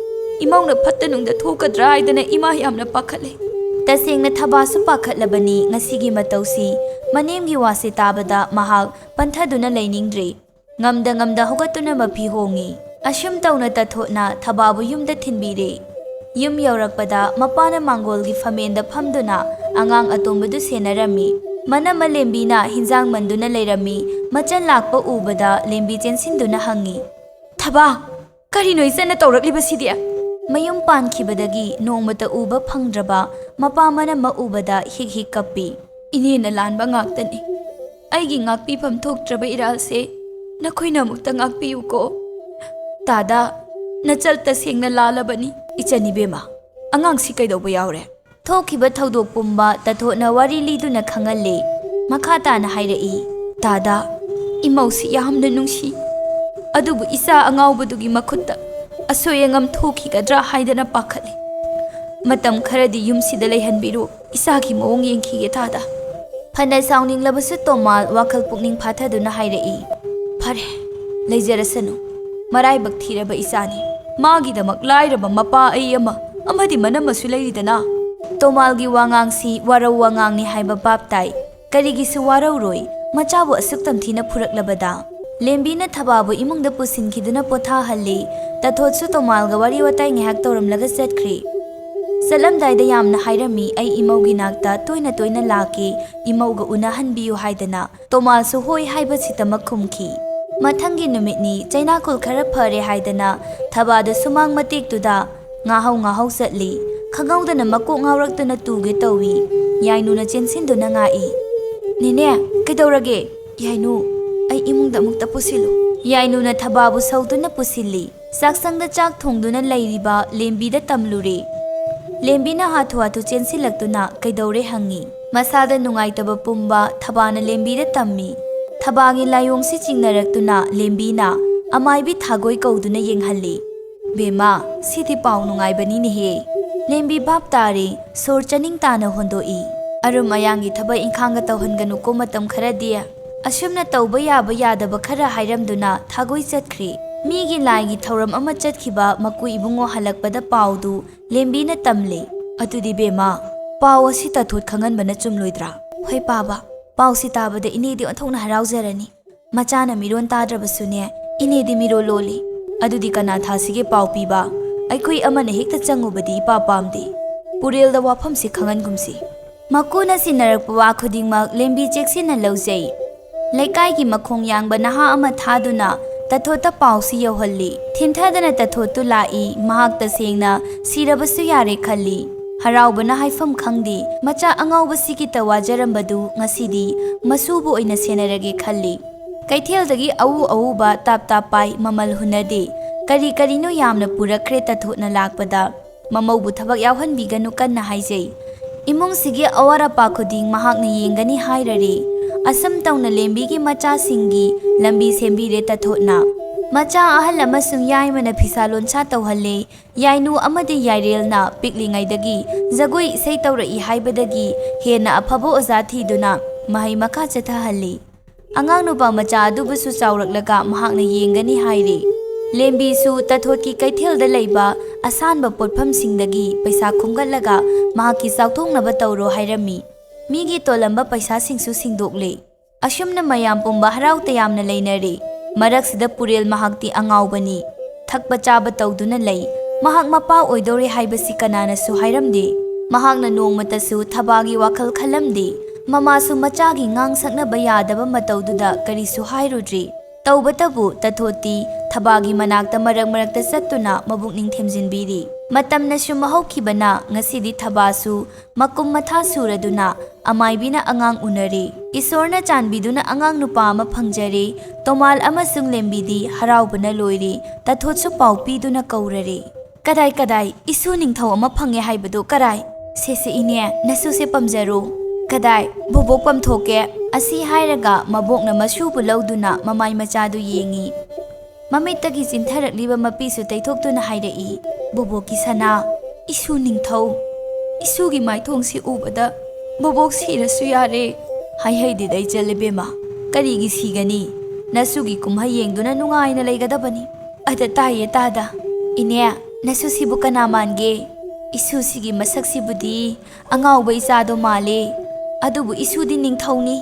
ꯏꯃꯧꯅ ꯐꯠꯇ ꯅꯨꯡꯗ ꯊꯣꯛꯀꯗ꯭ꯔꯥ ꯍꯥꯏꯗꯅ ꯏꯃꯥ ꯌꯥꯝꯅ ꯄꯥꯈꯠꯂꯦ꯫ ꯇꯁꯦꯡꯅ ꯊꯕꯥꯁꯨ ꯄꯥꯈꯠꯂꯕꯅꯤ ꯉꯁꯤꯒꯤ ꯃꯇꯧꯁꯤ꯫ ꯃꯅꯦꯝꯒꯤ ꯋꯥꯁꯦ ꯇꯥꯕꯗ ꯃꯍꯥꯛ ꯄꯟꯊꯗꯨꯅ ꯂꯩꯅꯤꯡꯗ꯭ꯔꯦ꯫ ꯉꯝꯗ ꯉꯝꯗ ꯍꯧꯒꯠꯇꯨꯅ ꯃꯐꯤ ꯍꯣꯡꯉꯤ꯫ ꯑꯁꯨꯝ ꯇꯧꯅ ꯇꯥꯊꯣꯠꯅ ꯊꯕꯥꯕꯨ ꯌꯨꯝꯗ ꯊꯤꯟꯕꯤꯔꯦ꯫ ꯌꯨꯝ ꯌꯧꯔꯛꯄꯗ ꯃꯄꯥꯅ ꯃꯥꯡꯒꯣꯜꯒꯤ ꯐꯝꯃꯦꯟꯗ ꯐꯝꯗꯨꯅ ꯑꯉꯥꯡ ꯑꯇꯣꯝꯕꯗꯨ ꯁꯦꯟꯅꯔꯝꯃꯤ꯫ ꯃꯅꯝꯃ ꯂꯦꯝꯕꯤꯅ ꯍꯤꯟꯖꯥꯡ ꯃꯟꯗꯨꯅ ꯂꯩꯔꯝꯃꯤ꯫ ꯃꯆꯟ ꯂꯥꯛꯄ ꯎꯕꯗ ꯂꯦꯝꯕꯤ ꯆꯦꯟꯁꯤꯟꯗꯨꯅ ꯍꯪꯉꯤ, "ꯊꯕꯥ, ꯀꯔꯤꯅꯣ ꯏꯆꯟꯅ ꯇꯧꯔꯛꯂꯤꯕꯁꯤꯗꯤ?" ꯃꯌꯨꯝ ꯄꯥꯟꯈꯤꯕꯗꯒꯤ ꯅꯣꯡꯃꯇ ꯎꯕ ꯐꯪꯗ꯭ꯔꯕ ꯃꯄꯥ ꯃꯅꯝꯃ ꯎꯕꯗ ꯍꯤꯛ ꯍꯤꯛ ꯀꯞꯄꯤ꯫ "ꯏꯅꯦꯅ ꯂꯥꯟꯕ ꯉꯥꯛꯇꯅꯤ꯫ ꯑꯩꯒꯤ ꯉꯥꯛꯄꯤꯐꯝ ꯊꯣꯛꯇ꯭ꯔꯕ ꯏꯔꯥꯜꯁꯦ ꯅꯈꯣꯏꯅ ꯑꯃꯨꯛꯇ ꯉꯥꯛꯄꯤꯌꯨꯀꯣ꯫ ꯇꯥꯗꯥ, ꯅꯆꯜ ꯇꯁꯦꯡꯅ ꯂꯥꯜꯂꯕꯅꯤ꯫" "ꯏꯆꯟ ꯏꯕꯦꯝꯃ, ꯑꯉꯥꯡꯁꯤ ꯀꯩꯗꯧꯕ ꯌꯥꯎꯔꯦ?" ꯊꯣꯛꯈꯤꯕ ꯊꯧꯗꯣꯛ ꯄꯨꯝꯕ ꯇꯥꯊꯣꯠꯅ ꯋꯥꯔꯤ ꯂꯤꯗꯨꯅ ꯈꯪꯍꯜꯂꯤ꯫ ꯃꯈꯥ ꯇꯥꯅ ꯍꯥꯏꯔꯛꯏ, "ꯇꯥꯗꯥ, ꯏꯃꯧꯁꯤ ꯌꯥꯝꯅ ꯅꯨꯡꯁꯤ꯫ ꯑꯗꯨꯕꯨ ꯏꯆꯥ ꯑꯉꯥꯎꯕꯗꯨꯒꯤ ꯃꯈꯨꯠꯇ ꯑꯁꯣꯏ ꯑꯉꯥꯝ ꯊꯣꯛꯈꯤꯒꯗ꯭ꯔꯥ ꯍꯥꯏꯗꯅ ꯄꯥꯈꯠꯂꯤ꯫ ꯃꯇꯝ ꯈꯔꯗꯤ ꯌꯨꯝꯁꯤꯗ ꯂꯩꯍꯟꯕꯤꯔꯨ꯫ ꯏꯆꯥꯒꯤ ꯃꯑꯣꯡ ꯌꯦꯡꯈꯤꯒꯦ ꯇꯥꯗꯥ꯫" ꯐꯅ ꯁꯥꯎꯅꯤꯡꯂꯕꯁꯨ ꯇꯣꯃꯥꯜ ꯋꯥꯈꯜ ꯄꯨꯛꯅꯤꯡ ꯐꯥꯊꯗꯨꯅ ꯍꯥꯏꯔꯛꯏ, "ꯐꯔꯦ, ꯂꯩꯖꯔꯁꯅꯨ꯫ ꯃꯔꯥꯏꯕꯛ ꯊꯤꯔꯕ ꯏꯆꯥꯅꯤ꯫ ꯃꯥꯒꯤꯗꯃꯛ ꯂꯥꯏꯔꯕ ꯃꯄꯥ ꯑꯩ ꯑꯃ ꯑꯃꯗꯤ ꯃꯅꯝꯃꯁꯨ ꯂꯩꯔꯤꯗꯅ꯫" ꯇꯣꯃꯥꯜꯒꯤ ꯋꯥꯉꯥꯡꯁꯤ ꯋꯥꯔꯧ ꯋꯥꯉꯥꯡꯅꯤ ꯍꯥꯏꯕ ꯚꯥꯞ ꯇꯥꯏ꯫ ꯀꯔꯤꯒꯤꯁꯨ ꯋꯥꯔꯧꯔꯣꯏ, ꯃꯆꯥꯕꯨ ꯑꯁꯨꯛ ꯇꯝꯊꯤꯅ ꯐꯨꯔꯛꯂꯕꯗ꯫ ꯂꯦꯝꯕꯤꯅ ꯊꯕꯥꯕꯨ ꯏꯃꯨꯡꯗ ꯄꯨꯁꯤꯟꯈꯤꯗꯨꯅ ꯄꯣꯊꯥꯍꯜꯂꯤ꯫ ꯇꯥꯊꯣꯠꯁꯨ ꯇꯣꯃꯥꯜꯒ ꯋꯥꯔꯤ ꯋꯥꯇꯥꯏ ꯉꯥꯏꯍꯥꯛ ꯇꯧꯔꯝꯂꯒ ꯆꯠꯈ꯭ꯔꯤ꯫ ꯆꯠꯂꯝꯗꯥꯏꯗ ꯌꯥꯝꯅ ꯍꯥꯏꯔꯝꯃꯤ, "ꯑꯩ ꯏꯃꯧꯒꯤ ꯅꯥꯛꯇ ꯇꯣꯏꯅ ꯇꯣꯏꯅ ꯂꯥꯛꯀꯦ, ꯏꯃꯧꯒ ꯎꯅꯍꯟꯕꯤꯌꯨ" ꯍꯥꯏꯗꯅ꯫ ꯇꯣꯃꯥꯜꯁꯨ ꯍꯣꯏ ꯍꯥꯏꯕꯁꯤꯇꯃꯛ ꯈꯨꯝꯈꯤ꯫ ꯃꯊꯪꯒꯤ ꯅꯨꯃꯤꯠꯅꯤ꯫ ꯆꯩꯅꯥꯀꯣꯜ ꯈꯔ ꯐꯔꯦ ꯍꯥꯏꯗꯅ ꯊꯕꯥꯗꯨ ꯁꯨꯃꯥꯡ ꯃꯇꯦꯛꯇꯨꯗ ꯉꯥꯍꯧ ꯉꯥꯍꯧ ꯆꯠꯂꯤ꯫ ꯈꯪꯍꯧꯗꯅ ꯃꯀꯣꯛ ꯉꯥꯎꯔꯛꯇꯨꯅ ꯇꯨꯒꯦ ꯇꯧꯏ꯫ ꯌꯥꯏꯅꯨꯅ ꯆꯦꯟꯁꯤꯟꯗꯨꯅ ꯉꯥꯛꯏ꯫ "ꯅꯦꯅꯦ, ꯀꯩꯗꯧꯔꯒꯦ?" "ꯌꯥꯏꯅꯨ, ꯑꯩ ꯏꯃꯨꯡꯗ ꯑꯃꯨꯛꯇ ꯄꯨꯁꯤꯜꯂꯨ꯫" ꯌꯥꯏꯅꯨꯅ ꯊꯕꯥꯕꯨ ꯁꯧꯗꯨꯅ ꯄꯨꯁꯤꯜꯂꯤ꯫ ꯆꯥꯛꯁꯪꯗ ꯆꯥꯛ ꯊꯣꯡꯗꯨꯅ ꯂꯩꯔꯤꯕ ꯂꯦꯝꯕꯤꯗ ꯇꯝꯂꯨꯔꯦ꯫ ꯂꯦꯝꯕꯤꯅ ꯍꯥꯊꯨ ꯍꯥꯊꯨ ꯆꯦꯟꯁꯤꯜꯂꯛꯇꯨꯅ "ꯀꯩꯗꯧꯔꯦ?" ꯍꯪꯉꯤ꯫ ꯃꯁꯥꯗ ꯅꯨꯡꯉꯥꯏꯇꯕ ꯄꯨꯝꯕ ꯊꯕꯥꯅ ꯂꯦꯝꯕꯤꯗ ꯇꯝꯃꯤ꯫ ꯊꯕꯥꯒꯤ ꯂꯥꯏꯑꯣꯡꯁꯤ ꯆꯤꯡꯅꯔꯛꯇꯨꯅ ꯂꯦꯝꯕꯤꯅ ꯑꯃꯥꯏꯕꯤ ꯊꯥꯒꯣꯏ ꯀꯧꯗꯨꯅ ꯌꯦꯡꯍꯜꯂꯤ꯫ "ꯕꯦꯝꯃ, ꯁꯤꯗꯤ ꯄꯥꯎ ꯅꯨꯡꯉꯥꯏꯕꯅꯤꯅꯦꯍꯦ꯫" ꯂꯦꯝꯕꯤ ꯚꯥꯞ ꯇꯥꯔꯦ, ꯁꯣꯔ ꯆꯅꯤꯡ ꯇꯥꯅ ꯍꯣꯟꯗꯣꯛꯏ꯫ "ꯑꯔꯨꯝ ꯑꯌꯥꯡꯒꯤ ꯊꯕꯛ ꯏꯪꯈꯥꯡꯒ ꯇꯧꯍꯟꯒꯅꯨꯀꯣ ꯃꯇꯝ ꯈꯔꯗꯤ꯫ ꯑꯁꯨꯝꯅ ꯇꯧꯕ ꯌꯥꯕ ꯌꯥꯗꯕ ꯈꯔ ꯍꯥꯏꯔꯝꯗꯨꯅ ꯊꯥꯒꯣꯏ ꯆꯠꯈ꯭ꯔꯦ꯫" ꯃꯤꯒꯤ ꯂꯥꯏꯒꯤ ꯊꯧꯔꯝ ꯑꯃ ꯆꯠꯈꯤꯕ ꯃꯀꯨ ꯏꯕꯨꯡꯉꯣ ꯍꯜꯂꯛꯄꯗ ꯄꯥꯎꯗꯨ ꯂꯦꯝꯕꯤꯅ ꯇꯝꯂꯦ꯫ "ꯑꯗꯨꯗꯤ ꯕꯦꯝꯃ, ꯄꯥꯎ ꯑꯁꯤ ꯇꯥꯊꯣꯠ ꯈꯪꯍꯟꯕꯅ ꯆꯨꯝꯂꯣꯏꯗ꯭ꯔꯥ?" "ꯍꯣꯏ ꯄꯥꯕ, ꯄꯥꯎꯁꯤ ꯇꯥꯕꯗ ꯏꯅꯦꯗꯤ ꯑꯣꯟꯊꯣꯛꯅ ꯍꯔꯥꯎꯖꯔꯅꯤ꯫ ꯃꯆꯥꯅ ꯃꯤꯔꯣꯟ ꯇꯥꯗ꯭ꯔꯕꯁꯨꯅꯦ, ꯏꯅꯦꯗꯤ ꯃꯤꯔꯣꯜ ꯂꯣꯜꯂꯤ꯫ ꯑꯗꯨꯗꯤ ꯀꯅꯥ ꯊꯥꯁꯤꯒꯦ ꯄꯥꯎ ꯄꯤꯕ? ꯑꯩꯈꯣꯏ ꯑꯃꯅ ꯍꯦꯛꯇ ꯆꯪꯉꯨꯕꯗꯤ ꯏꯄꯥ ꯄꯥꯝꯗꯦ꯫ ꯄꯨꯔꯦꯜꯗ ꯋꯥꯐꯝꯁꯤ ꯈꯪꯍꯟꯒꯨꯝꯁꯤ꯫" ꯃꯀꯨꯅ ꯁꯤꯟꯅꯔꯛꯄ ꯋꯥ ꯈꯨꯗꯤꯡꯃꯛ ꯂꯦꯝꯕꯤ ꯆꯦꯛꯁꯤꯟꯅ ꯂꯧꯖꯩ꯫ ꯂꯩꯀꯥꯏꯒꯤ ꯃꯈꯣꯡ ꯌꯥꯡꯕ ꯅꯍꯥ ꯑꯃ ꯊꯥꯗꯨꯅ ꯇꯊꯣꯠꯇ ꯄꯥꯎꯁꯤ ꯌꯧꯍꯜꯂꯤ꯫ ꯊꯤꯟꯊꯗꯅ ꯇꯊꯣꯠꯇꯨ ꯂꯥꯛꯏ꯫ ꯃꯍꯥꯛ ꯇꯁꯦꯡꯅ ꯁꯤꯔꯕꯁꯨ ꯌꯥꯔꯦ ꯈꯜꯂꯤ꯫ ꯍꯔꯥꯎꯕꯅ ꯍꯥꯏꯐꯝ ꯈꯪꯗꯦ꯫ ꯃꯆꯥ ꯑꯉꯥꯎꯕꯁꯤꯒꯤꯇ ꯋꯥꯖꯔꯝꯕꯗꯨ ꯉꯁꯤꯗꯤ ꯃꯁꯨꯕꯨ ꯑꯣꯏꯅ ꯁꯦꯟꯅꯔꯒꯦ ꯈꯜꯂꯤ꯫ ꯀꯩꯊꯦꯜꯗꯒꯤ ꯑꯎ ꯑꯎꯕ ꯇꯥꯞ ꯇꯥꯞ ꯄꯥꯏ, ꯃꯃꯜ ꯍꯨꯟꯅꯗꯦ꯫ ꯀꯔꯤ ꯀꯔꯤꯅꯣ ꯌꯥꯝꯅ ꯄꯨꯔꯛꯈ꯭ꯔꯦ ꯇꯊꯣꯠꯅ ꯂꯥꯛꯄꯗ꯫ ꯃꯃꯧꯕꯨ ꯊꯕꯛ ꯌꯥꯎꯍꯟꯕꯤꯒꯅꯨ ꯀꯟꯅ ꯍꯥꯏꯖꯩ꯫ ꯏꯃꯨꯡꯁꯤꯒꯤ ꯑꯋꯥꯠ ꯑꯄꯥ ꯈꯨꯗꯤꯡ ꯃꯍꯥꯛꯅ ꯌꯦꯡꯒꯅꯤ ꯍꯥꯏꯔꯔꯦ꯫ ꯑꯁꯨꯝ ꯇꯧꯅ ꯂꯦꯝꯕꯤꯒꯤ ꯃꯆꯥꯁꯤꯡꯒꯤ ꯂꯝꯕꯤ ꯁꯦꯝꯕꯤꯔꯦ ꯇꯊꯣꯠꯅ꯫ ꯃꯆꯥ ꯑꯍꯜ ꯑꯃꯁꯨꯡ ꯌꯥꯏꯃꯅ ꯐꯤꯁꯥ ꯂꯣꯟꯁꯥ ꯇꯧꯍꯜꯂꯦ꯫ ꯌꯥꯏꯅꯨ ꯑꯃꯗꯤ ꯌꯥꯏꯔꯦꯜꯅ ꯄꯤꯛꯂꯤꯉꯩꯗꯒꯤ ꯖꯒꯣꯏ ꯏꯁꯩ ꯇꯧꯔꯛꯏ ꯍꯥꯏꯕꯗꯒꯤ ꯍꯦꯟꯅ ꯑꯐꯕ ꯑꯣꯖꯥ ꯊꯤꯗꯨꯅ ꯃꯍꯩ ꯃꯈꯥ ꯆꯠꯊꯍꯜꯂꯤ꯫ ꯑꯉꯥꯡ ꯅꯨꯄꯥ ꯃꯆꯥ ꯑꯗꯨꯕꯨꯁꯨ ꯆꯥꯎꯔꯛꯂꯒ ꯃꯍꯥꯛꯅ ꯌꯦꯡꯒꯅꯤ ꯍꯥꯏꯔꯦ꯫ ꯂꯦꯝꯕꯤꯁꯨ ꯇꯊꯣꯠꯀꯤ ꯀꯩꯊꯦꯜꯗ ꯂꯩꯕ ꯑꯁꯥꯟꯕ ꯄꯣꯠꯐꯝꯁꯤꯡꯗꯒꯤ ꯄꯩꯁꯥ ꯈꯣꯝꯒꯠꯂꯒ ꯃꯍꯥꯛꯀꯤ ꯆꯥꯎꯊꯣꯛꯅꯕ ꯇꯧꯔꯣ ꯍꯥꯏꯔꯝꯃꯤ꯫ ꯃꯤꯒꯤ ꯇꯣꯜꯂꯝꯕ ꯄꯩꯁꯥꯁꯤꯡꯁꯨ ꯁꯤꯡꯗꯣꯛꯂꯦ꯫ ꯑꯁꯨꯝꯅ ꯃꯌꯥꯝ ꯄꯨꯝꯕ ꯍꯔꯥꯎ ꯇꯌꯥꯝꯅ ꯂꯩꯅꯔꯦ꯫ ꯃꯔꯛꯁꯤꯗ ꯄꯨꯔꯦꯜ ꯃꯍꯥꯛꯇꯤ ꯑꯉꯥꯎꯕꯅꯤ꯫ ꯊꯛꯄ ꯆꯥꯕ ꯇꯧꯗꯨꯅ ꯂꯩ꯫ ꯃꯍꯥꯛ ꯃꯄꯥ ꯑꯣꯏꯗꯧꯔꯦ ꯍꯥꯏꯕꯁꯤ ꯀꯅꯥꯅꯁꯨ ꯍꯥꯏꯔꯝꯗꯦ꯫ ꯃꯍꯥꯛꯅ ꯅꯣꯡꯃꯇꯁꯨ ꯊꯕꯥꯒꯤ ꯋꯥꯈꯜ ꯈꯜꯂꯝꯗꯦ꯫ ꯃꯃꯥꯁꯨ ꯃꯆꯥꯒꯤ ꯉꯥꯡ ꯁꯛꯅꯕ ꯌꯥꯗꯕ ꯃꯇꯧꯗꯨꯗ ꯀꯔꯤꯁꯨ ꯍꯥꯏꯔꯨꯗ꯭ꯔꯤ꯫ ꯇꯧꯕꯇꯕꯨ ꯇꯊꯣꯠꯇꯤ ꯊꯕꯥꯒꯤ ꯃꯅꯥꯛꯇ ꯃꯔꯛ ꯃꯔꯛꯇ ꯆꯠꯇꯨꯅ ꯃꯕꯨꯛꯅꯤꯡ ꯊꯦꯝꯖꯤꯟꯕꯤꯔꯤ꯫ ꯃꯇꯝꯅ ꯁꯨꯝ ꯍꯧꯈꯤꯕꯅ ꯉꯁꯤꯗꯤ ꯊꯕꯥꯁꯨ ꯃꯀꯨꯝ ꯃꯊꯥ ꯁꯨꯔꯗꯨꯅ ꯑꯃꯥꯏꯕꯤꯅ ꯑꯉꯥꯡ ꯎꯅꯔꯦ꯫ ꯏꯁꯣꯔꯅ ꯆꯥꯟꯕꯤꯗꯨꯅ ꯑꯉꯥꯡ ꯅꯨꯄꯥ ꯑꯃ ꯐꯪꯖꯔꯦ꯫ ꯇꯣꯃꯥꯜ ꯑꯃꯁꯨꯡ ꯂꯦꯝꯕꯤꯗꯤ ꯍꯔꯥꯎꯕꯅ ꯂꯣꯏꯔꯦ꯫ ꯇꯥꯊꯣꯠꯁꯨ ꯄꯥꯎ ꯄꯤꯗꯨꯅ ꯀꯧꯔꯔꯦ꯫ "ꯀꯗꯥꯏ, ꯀꯗꯥꯏ? ꯏꯁꯨ ꯅꯤꯡꯊꯧ ꯑꯃ ꯐꯪꯉꯦ ꯍꯥꯏꯕꯗꯨ ꯀꯔꯥꯏ? ꯁꯦ, ꯁꯦ, ꯏꯅꯦ, ꯅꯁꯨꯁꯦ ꯄꯝꯖꯔꯣ꯫ ꯀꯗꯥꯏ? ꯕꯣꯕꯣꯛ ꯄꯝꯊꯣꯛꯀꯦ꯫" ꯑꯁꯤ ꯍꯥꯏꯔꯒ ꯃꯕꯣꯛꯅ ꯃꯁꯨꯕꯨ ꯂꯧꯗꯨꯅ ꯃꯃꯥꯏ ꯃꯆꯥꯗꯨ ꯌꯦꯡꯉꯤ꯫ ꯃꯃꯤꯠꯇꯒꯤ ꯆꯤꯟꯊꯔꯛꯂꯤꯕ ꯃꯄꯤꯁꯨ ꯇꯩꯊꯣꯛꯇꯨꯅ ꯍꯥꯏꯔꯛꯏ, "ꯕꯣꯕꯣꯛꯀꯤ ꯁꯅꯥ, ꯏꯁꯨ ꯅꯤꯡꯊꯧ, ꯏꯁꯨꯒꯤ ꯃꯥꯏꯊꯣꯡꯁꯤ ꯎꯕꯗ ꯕꯣꯕꯣꯛ ꯁꯤꯔꯁꯨ ꯌꯥꯔꯦ꯫" "ꯍꯥꯏꯍꯩꯗꯦꯗ ꯏꯆꯜ ꯏꯕꯦꯝꯃ, ꯀꯔꯤꯒꯤ ꯁꯤꯒꯅꯤ? ꯅꯁꯨꯒꯤ ꯀꯨꯝꯍꯩ ꯌꯦꯡꯗꯨꯅ ꯅꯨꯡꯉꯥꯏꯅ ꯂꯩꯒꯗꯕꯅꯤ꯫" "ꯑꯗ ꯇꯥꯏꯌꯦ ꯇꯥꯗ꯫ ꯏꯅꯦ, ꯅꯁꯨꯁꯤꯕꯨ ꯀꯅꯥ ꯃꯥꯟꯒꯦ?" "ꯏꯁꯨꯁꯤꯒꯤ ꯃꯁꯛꯁꯤꯕꯨꯗꯤ ꯑꯉꯥꯎꯕ ꯏꯆꯥꯗꯣ ꯃꯥꯜꯂꯦ꯫ ꯑꯗꯨꯕꯨ ꯏꯁꯨꯗꯤ ꯅꯤꯡꯊꯧꯅꯤ꯫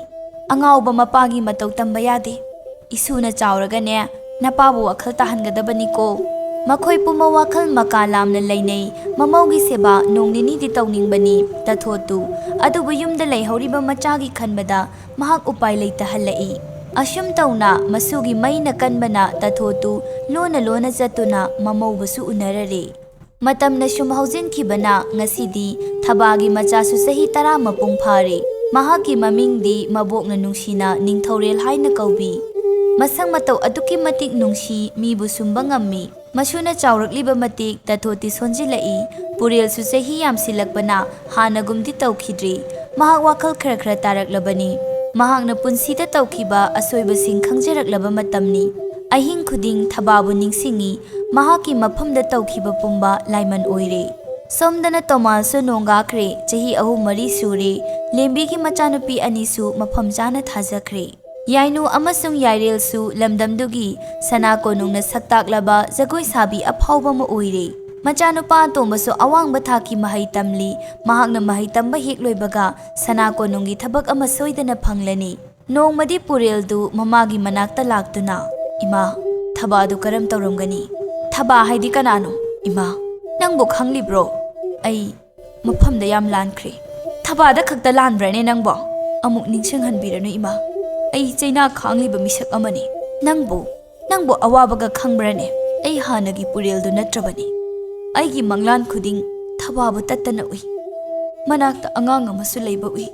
ꯑꯉꯥꯎꯕ ꯃꯄꯥꯒꯤ ꯃꯇꯧ ꯇꯝꯕ ꯌꯥꯗꯦ꯫ ꯏꯁꯨꯅ ꯆꯥꯎꯔꯒꯅꯦ, ꯅꯄꯥꯕꯨ ꯋꯥꯈꯜ ꯇꯥꯍꯟꯒꯗꯕꯅꯤꯀꯣ꯫" ꯃꯈꯣꯏ ꯄꯨꯝꯕ ꯋꯥꯈꯜ ꯃꯀꯥ ꯂꯥꯝꯅ ꯂꯩꯅꯩ꯫ ꯃꯃꯧꯒꯤ ꯁꯦꯕꯥ ꯅꯣꯡ ꯅꯤꯅꯤꯗꯤ ꯇꯧꯅꯤꯡꯕꯅꯤ ꯇꯥꯊꯣꯠꯇꯨ꯫ ꯑꯗꯨꯕꯨ ꯌꯨꯝꯗ ꯂꯩꯍꯧꯔꯤꯕ ꯃꯆꯥꯒꯤ ꯈꯟꯕꯗ ꯃꯍꯥꯛ ꯎꯄꯥꯏ ꯂꯩꯇ ꯍꯜꯂꯛꯏ꯫ ꯑꯁꯨꯝ ꯇꯧꯅ ꯃꯁꯨꯒꯤ ꯃꯩꯅ ꯀꯟꯕꯅ ꯇꯥꯊꯣꯠꯇꯨ ꯂꯣꯟꯅ ꯂꯣꯟꯅ ꯆꯠꯇꯨꯅ ꯃꯃꯧꯕꯁꯨ ꯎꯅꯔꯔꯦ꯫ ꯃꯇꯝꯅ ꯁꯨꯝ ꯍꯧꯖꯤꯟꯈꯤꯕꯅ ꯉꯁꯤꯗꯤ ꯊꯕꯥꯒꯤ ꯃꯆꯥꯁꯨ ꯆꯍꯤ ꯇꯔꯥ ꯃꯄꯨꯡ ꯐꯥꯔꯦ꯫ ꯃꯍꯥꯛꯀꯤ ꯃꯃꯤꯡꯗꯤ ꯃꯕꯣꯛꯅ ꯅꯨꯡꯁꯤꯅ ꯅꯤꯡꯊꯧꯔꯦꯜ ꯍꯥꯏꯅ ꯀꯧꯕꯤ꯫ ꯃꯁꯛ ꯃꯇꯧ ꯑꯗꯨꯛꯀꯤ ꯃꯇꯤꯛ ꯅꯨꯡꯁꯤ, ꯃꯤꯕꯨ ꯁꯨꯝꯕ ꯉꯝꯃꯤ꯫ ꯃꯁꯨꯅ ꯆꯥꯎꯔꯛꯂꯤꯕ ꯃꯇꯤꯛ ꯇꯥꯊꯣꯠꯇꯤ ꯁꯣꯟꯖꯤꯜꯂꯛꯏ꯫ ꯄꯨꯔꯦꯜꯁꯨ ꯆꯍꯤ ꯌꯥꯝꯁꯤꯜꯂꯛꯄꯅ ꯍꯥꯟꯅꯒꯨꯝꯗꯤ ꯇꯧꯈꯤꯗ꯭ꯔꯤ꯫ ꯃꯍꯥꯛ ꯋꯥꯈꯜ ꯈꯔ ꯈꯔ ꯇꯥꯔꯛꯂꯕꯅꯤ꯫ ꯃꯍꯥꯛꯅ ꯄꯨꯟꯁꯤꯗ ꯇꯧꯈꯤꯕ ꯑꯁꯣꯏꯕꯁꯤꯡ ꯈꯪꯖꯔꯛꯂꯕ ꯃꯇꯝꯅꯤ꯫ ꯑꯍꯤꯡ ꯈꯨꯗꯤꯡ ꯊꯕꯥꯕꯨ ꯅꯤꯡꯁꯤꯡꯉꯤ꯫ ꯃꯍꯥꯛꯀꯤ ꯃꯐꯝꯗ ꯇꯧꯈꯤꯕ ꯄꯨꯝꯕ ꯂꯥꯏꯃꯟ ꯑꯣꯏꯔꯦ꯫ ꯁꯣꯝꯗꯅ ꯇꯣꯃꯥꯜꯁꯨ ꯅꯣꯡꯒꯥꯈ꯭ꯔꯦ꯫ ꯆꯍꯤ ꯑꯍꯨꯝ ꯃꯔꯤ ꯁꯨꯔꯦ꯫ ꯂꯦꯝꯕꯤꯒꯤ ꯃꯆꯥꯅꯨꯄꯤ ꯑꯅꯤꯁꯨ ꯃꯐꯝ ꯆꯥꯅ ꯊꯥꯖꯈ꯭ꯔꯦ꯫ ꯌꯥꯏꯅꯨ ꯑꯃꯁꯨꯡ ꯌꯥꯏꯔꯦꯜꯁꯨ ꯂꯝꯗꯝꯗꯨꯒꯤ ꯁꯅꯥ ꯀꯣꯅꯨꯡꯅ ꯁꯛꯇꯥꯛꯂꯕ ꯖꯒꯣꯏ ꯁꯥꯕꯤ ꯑꯐꯥꯎꯕ ꯑꯃ ꯑꯣꯏꯔꯦ꯫ ꯃꯆꯥꯅꯨꯄꯥ ꯑꯇꯣꯝꯕꯁꯨ ꯑꯋꯥꯡꯕ ꯊꯥꯛꯀꯤ ꯃꯍꯩ ꯇꯝꯂꯤ꯫ ꯃꯍꯥꯛꯅ ꯃꯍꯩ ꯇꯝꯕ ꯍꯦꯛ ꯂꯣꯏꯕꯒ ꯁꯅꯥ ꯀꯣꯅꯨꯡꯒꯤ ꯊꯕꯛ ꯑꯃ ꯁꯣꯏꯗꯅ ꯐꯪꯂꯅꯤ꯫ ꯅꯣꯡꯃꯗꯤ ꯄꯨꯔꯦꯜꯗꯨ ꯃꯃꯥꯒꯤ ꯃꯅꯥꯛꯇ ꯂꯥꯛꯇꯨꯅ, "ꯏꯃꯥ, ꯊꯕꯥꯗꯨ ꯀꯔꯝ ꯇꯧꯔꯝꯒꯅꯤ?" "ꯊꯕꯥ ꯍꯥꯏꯗꯤ ꯀꯅꯥꯅꯣ? ꯏꯃꯥ, ꯅꯪꯕꯨ ꯈꯪꯂꯤꯕ꯭ꯔꯣ? ꯑꯩ ꯃꯐꯝꯗ ꯌꯥꯝ ꯂꯥꯟꯈ꯭ꯔꯦ꯫" "ꯊꯕꯥꯗ ꯈꯛꯇ ꯂꯥꯟꯕ꯭ꯔꯅꯦ ꯅꯪꯕꯣ? ꯑꯃꯨꯛ ꯅꯤꯡꯁꯤꯡꯍꯟꯕꯤꯔꯅꯨ ꯏꯃꯥ꯫ ꯑꯩ ꯆꯩꯅꯥ ꯈꯥꯡꯂꯤꯕ ꯃꯤꯁꯛ ꯑꯃꯅꯤ꯫ ꯅꯪꯕꯨ, ꯅꯪꯕꯨ ꯑꯋꯥꯕꯒ ꯈꯪꯕ꯭ꯔꯅꯦ? ꯑꯩ ꯍꯥꯟꯅꯒꯤ ꯄꯨꯔꯦꯜꯗꯨ ꯅꯠꯇ꯭ꯔꯕꯅꯤ꯫" ꯑꯩꯒꯤ ꯃꯪꯂꯥꯟ ꯈꯨꯗꯤꯡ ꯊꯕꯥꯕꯨ ꯇꯠꯇꯅ ꯎꯏ꯫ ꯃꯅꯥꯛꯇ ꯑꯉꯥꯡ ꯑꯃꯁꯨ ꯂꯩꯕ ꯎꯏ꯫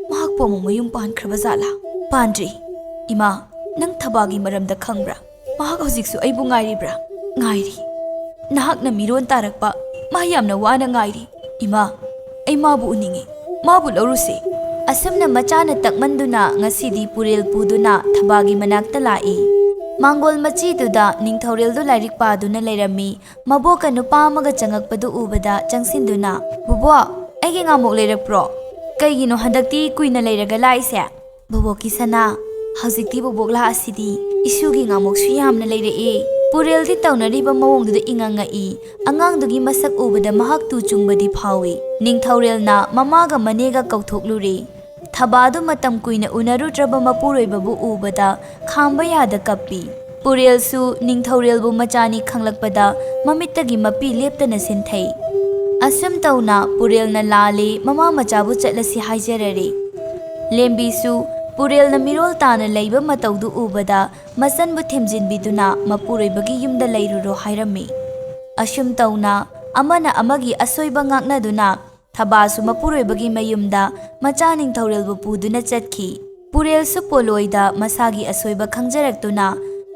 ꯃꯍꯥꯛꯄꯨ ꯑꯃꯨꯛ ꯃꯌꯨꯝ ꯄꯥꯟꯈ꯭ꯔꯕ ꯖꯥꯠꯂꯥ? ꯄꯥꯟꯗ꯭ꯔꯤ꯫ ꯏꯃꯥ, ꯅꯪ ꯊꯕꯥꯒꯤ ꯃꯔꯝꯗ ꯈꯪꯕ꯭ꯔꯥ? ꯃꯍꯥꯛ ꯍꯧꯖꯤꯛꯁꯨ ꯑꯩꯕꯨ ꯉꯥꯏꯔꯤꯕ꯭ꯔꯥ? ꯉꯥꯏꯔꯤ꯫ ꯅꯍꯥꯛꯅ ꯃꯤꯔꯣꯟ ꯇꯥꯔꯛꯄ ꯃꯥ ꯌꯥꯝꯅ ꯋꯥꯅ ꯉꯥꯏꯔꯤ꯫ ꯏꯃꯥ, ꯑꯩ ꯃꯥꯕꯨ ꯎꯅꯤꯡꯉꯤ꯫ ꯃꯥꯕꯨ ꯂꯧꯔꯨꯁꯤ꯫ ꯑꯁꯨꯝꯅ ꯃꯆꯥꯅ ꯇꯛꯃꯟꯗꯨꯅ ꯉꯁꯤꯗꯤ ꯄꯨꯔꯦꯜ ꯄꯨꯗꯨꯅ ꯊꯕꯥꯒꯤ ꯃꯅꯥꯛꯇ ꯂꯥꯛꯏ꯫ ꯃꯥꯡꯒꯣꯜ ꯃꯆꯤꯗꯨꯗ ꯅꯤꯡꯊꯧꯔꯦꯜꯗꯨ ꯂꯥꯏꯔꯤꯛ ꯄꯥꯗꯨꯅ ꯂꯩꯔꯝꯃꯤ꯫ ꯃꯕꯣꯛꯀ ꯅꯨꯄꯥ ꯑꯃꯒ ꯆꯪꯉꯛꯄꯗꯨ ꯎꯕꯗ ꯆꯪꯁꯤꯟꯗꯨꯅ, "ꯕꯨꯕꯣꯛ, ꯑꯩꯒꯤ ꯉꯥꯃꯣꯛ ꯂꯩꯔꯛꯄ꯭ꯔꯣ? ꯀꯩꯒꯤꯅꯣ ꯍꯟꯗꯛꯇꯤ ꯀꯨꯏꯅ ꯂꯩꯔꯒ ꯂꯥꯛꯏꯁꯦ?" "ꯕꯣꯕꯣꯛꯀꯤ ꯁꯅꯥ, ꯍꯧꯖꯤꯛꯇꯤ ꯕꯣꯕꯣꯛ ꯂꯥꯛꯑꯁꯤꯗꯤ ꯏꯁꯨꯒꯤ ꯉꯥꯃꯣꯛꯁꯨ ꯌꯥꯝꯅ ꯂꯩꯔꯛꯑꯦ꯫" ꯄꯨꯔꯦꯜꯗꯤ ꯇꯧꯅꯔꯤꯕ ꯃꯑꯣꯡꯗꯨꯗ ꯏꯉꯛ ꯉꯛꯏ꯫ ꯑꯉꯥꯡꯗꯨꯒꯤ ꯃꯁꯛ ꯎꯕꯗ ꯃꯍꯥꯛ ꯇꯨ ꯆꯨꯡꯕꯗꯤ ꯐꯥꯎꯏ꯫ ꯅꯤꯡꯊꯧꯔꯦꯜꯅ ꯃꯃꯥꯒ ꯃꯅꯦꯒ ꯀꯧꯊꯣꯛꯂꯨꯔꯦ꯫ ꯊꯕꯥꯗꯨ ꯃꯇꯝ ꯀꯨꯏꯅ ꯎꯅꯔꯨꯗ꯭ꯔꯕ ꯃꯄꯨꯔꯣꯏꯕꯕꯨ ꯎꯕꯗ ꯈꯥꯝꯕ ꯌꯥꯗ ꯀꯞꯄꯤ꯫ ꯄꯨꯔꯦꯜꯁꯨ ꯅꯤꯡꯊꯧꯔꯦꯜꯕꯨ ꯃꯆꯥꯅꯤ ꯈꯪꯂꯛꯄꯗ ꯃꯃꯤꯠꯇꯒꯤ ꯃꯄꯤ ꯂꯦꯞꯇꯅ ꯁꯤꯟꯊꯩ꯫ ꯑꯁꯨꯝ ꯇꯧꯅ ꯄꯨꯔꯦꯜꯅ ꯂꯥꯜꯂꯦ, ꯃꯃꯥ ꯃꯆꯥꯕꯨ ꯆꯠꯂꯁꯤ ꯍꯥꯏꯖꯔꯔꯦ꯫ ꯂꯦꯝꯕꯤꯁꯨ ꯄꯨꯔꯦꯜꯅ ꯃꯤꯔꯣꯜ ꯇꯥꯅ ꯂꯩꯕ ꯃꯇꯧꯗꯨ ꯎꯕꯗ ꯃꯆꯟꯕꯨ ꯊꯦꯝꯖꯤꯟꯕꯤꯗꯨꯅ ꯃꯄꯨꯔꯣꯏꯕꯒꯤ ꯌꯨꯝꯗ ꯂꯩꯔꯨꯔꯣ ꯍꯥꯏꯔꯝꯃꯤ꯫ ꯑꯁꯨꯝ ꯇꯧꯅ ꯑꯃꯅ ꯑꯃꯒꯤ ꯑꯁꯣꯏꯕ ꯉꯥꯛꯅꯗꯨꯅ ꯊꯕꯥꯁꯨ ꯃꯄꯨꯔꯣꯏꯕꯒꯤ ꯃꯌꯨꯝꯗ ꯃꯆꯥ ꯅꯤꯡꯊꯧꯔꯦꯜꯕꯨ ꯄꯨꯗꯨꯅ ꯆꯠꯈꯤ꯫ ꯄꯨꯔꯦꯜꯁꯨ ꯄꯣꯂꯣꯏꯗ ꯃꯁꯥꯒꯤ ꯑꯁꯣꯏꯕ ꯈꯪꯖꯔꯛꯇꯨꯅ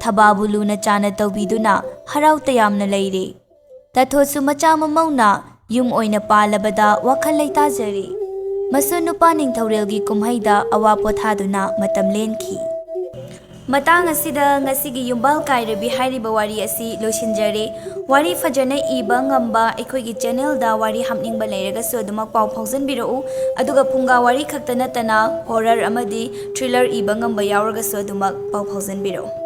ꯊꯕꯥꯕꯨ ꯂꯨꯅ ꯆꯥꯅ ꯇꯧꯕꯤꯗꯨꯅ ꯍꯔꯥꯎ ꯇꯌꯥꯝꯅ ꯂꯩꯔꯦ꯫ ꯇꯥꯊꯣꯠꯁꯨ ꯃꯆꯥ ꯃꯃꯧꯅ ꯌꯨꯝ ꯑꯣꯏꯅ ꯄꯥꯜꯂꯕꯗ ꯋꯥꯈꯜ ꯂꯩꯇꯥꯖꯔꯦ꯫ ꯃꯁꯨ ꯅꯨꯄꯥ ꯅꯤꯡꯊꯧꯔꯦꯜꯒꯤ ꯀꯨꯝꯍꯩꯗ ꯑꯋꯥ ꯄꯣꯊꯥꯗꯨꯅ ꯃꯇꯝ ꯂꯦꯟꯈꯤ꯫ ꯃꯇꯥꯡ ꯑꯁꯤꯗ ꯉꯁꯤꯒꯤ ꯌꯨꯝꯕꯥꯜ ꯀꯥꯏꯔꯕꯤ ꯍꯥꯏꯔꯤꯕ ꯋꯥꯔꯤ ꯑꯁꯤ ꯂꯣꯏꯁꯤꯟꯖꯔꯦ꯫ ꯋꯥꯔꯤ ꯐꯖꯅ ꯏꯕ ꯉꯝꯕ ꯑꯩꯈꯣꯏꯒꯤ ꯆꯦꯅꯦꯜꯗ ꯋꯥꯔꯤ ꯍꯥꯞꯅꯤꯡꯕ ꯂꯩꯔꯒꯁꯨ ꯑꯗꯨꯃꯛ ꯄꯥꯎ ꯐꯥꯎꯖꯟꯕꯤꯔꯛꯎ꯫ ꯑꯗꯨꯒ ꯐꯨꯡꯒꯥ ꯋꯥꯔꯤ ꯈꯛꯇ ꯅꯠꯇꯅ ꯍꯣꯔꯔ ꯑꯃꯗꯤ ꯊ꯭ꯔꯤꯂꯔ ꯏꯕ ꯉꯝꯕ ꯌꯥꯎꯔꯒꯁꯨ ꯑꯗꯨꯃꯛ ꯄꯥꯎ ꯐꯥꯎꯖꯟꯕꯤꯔꯛꯎ꯫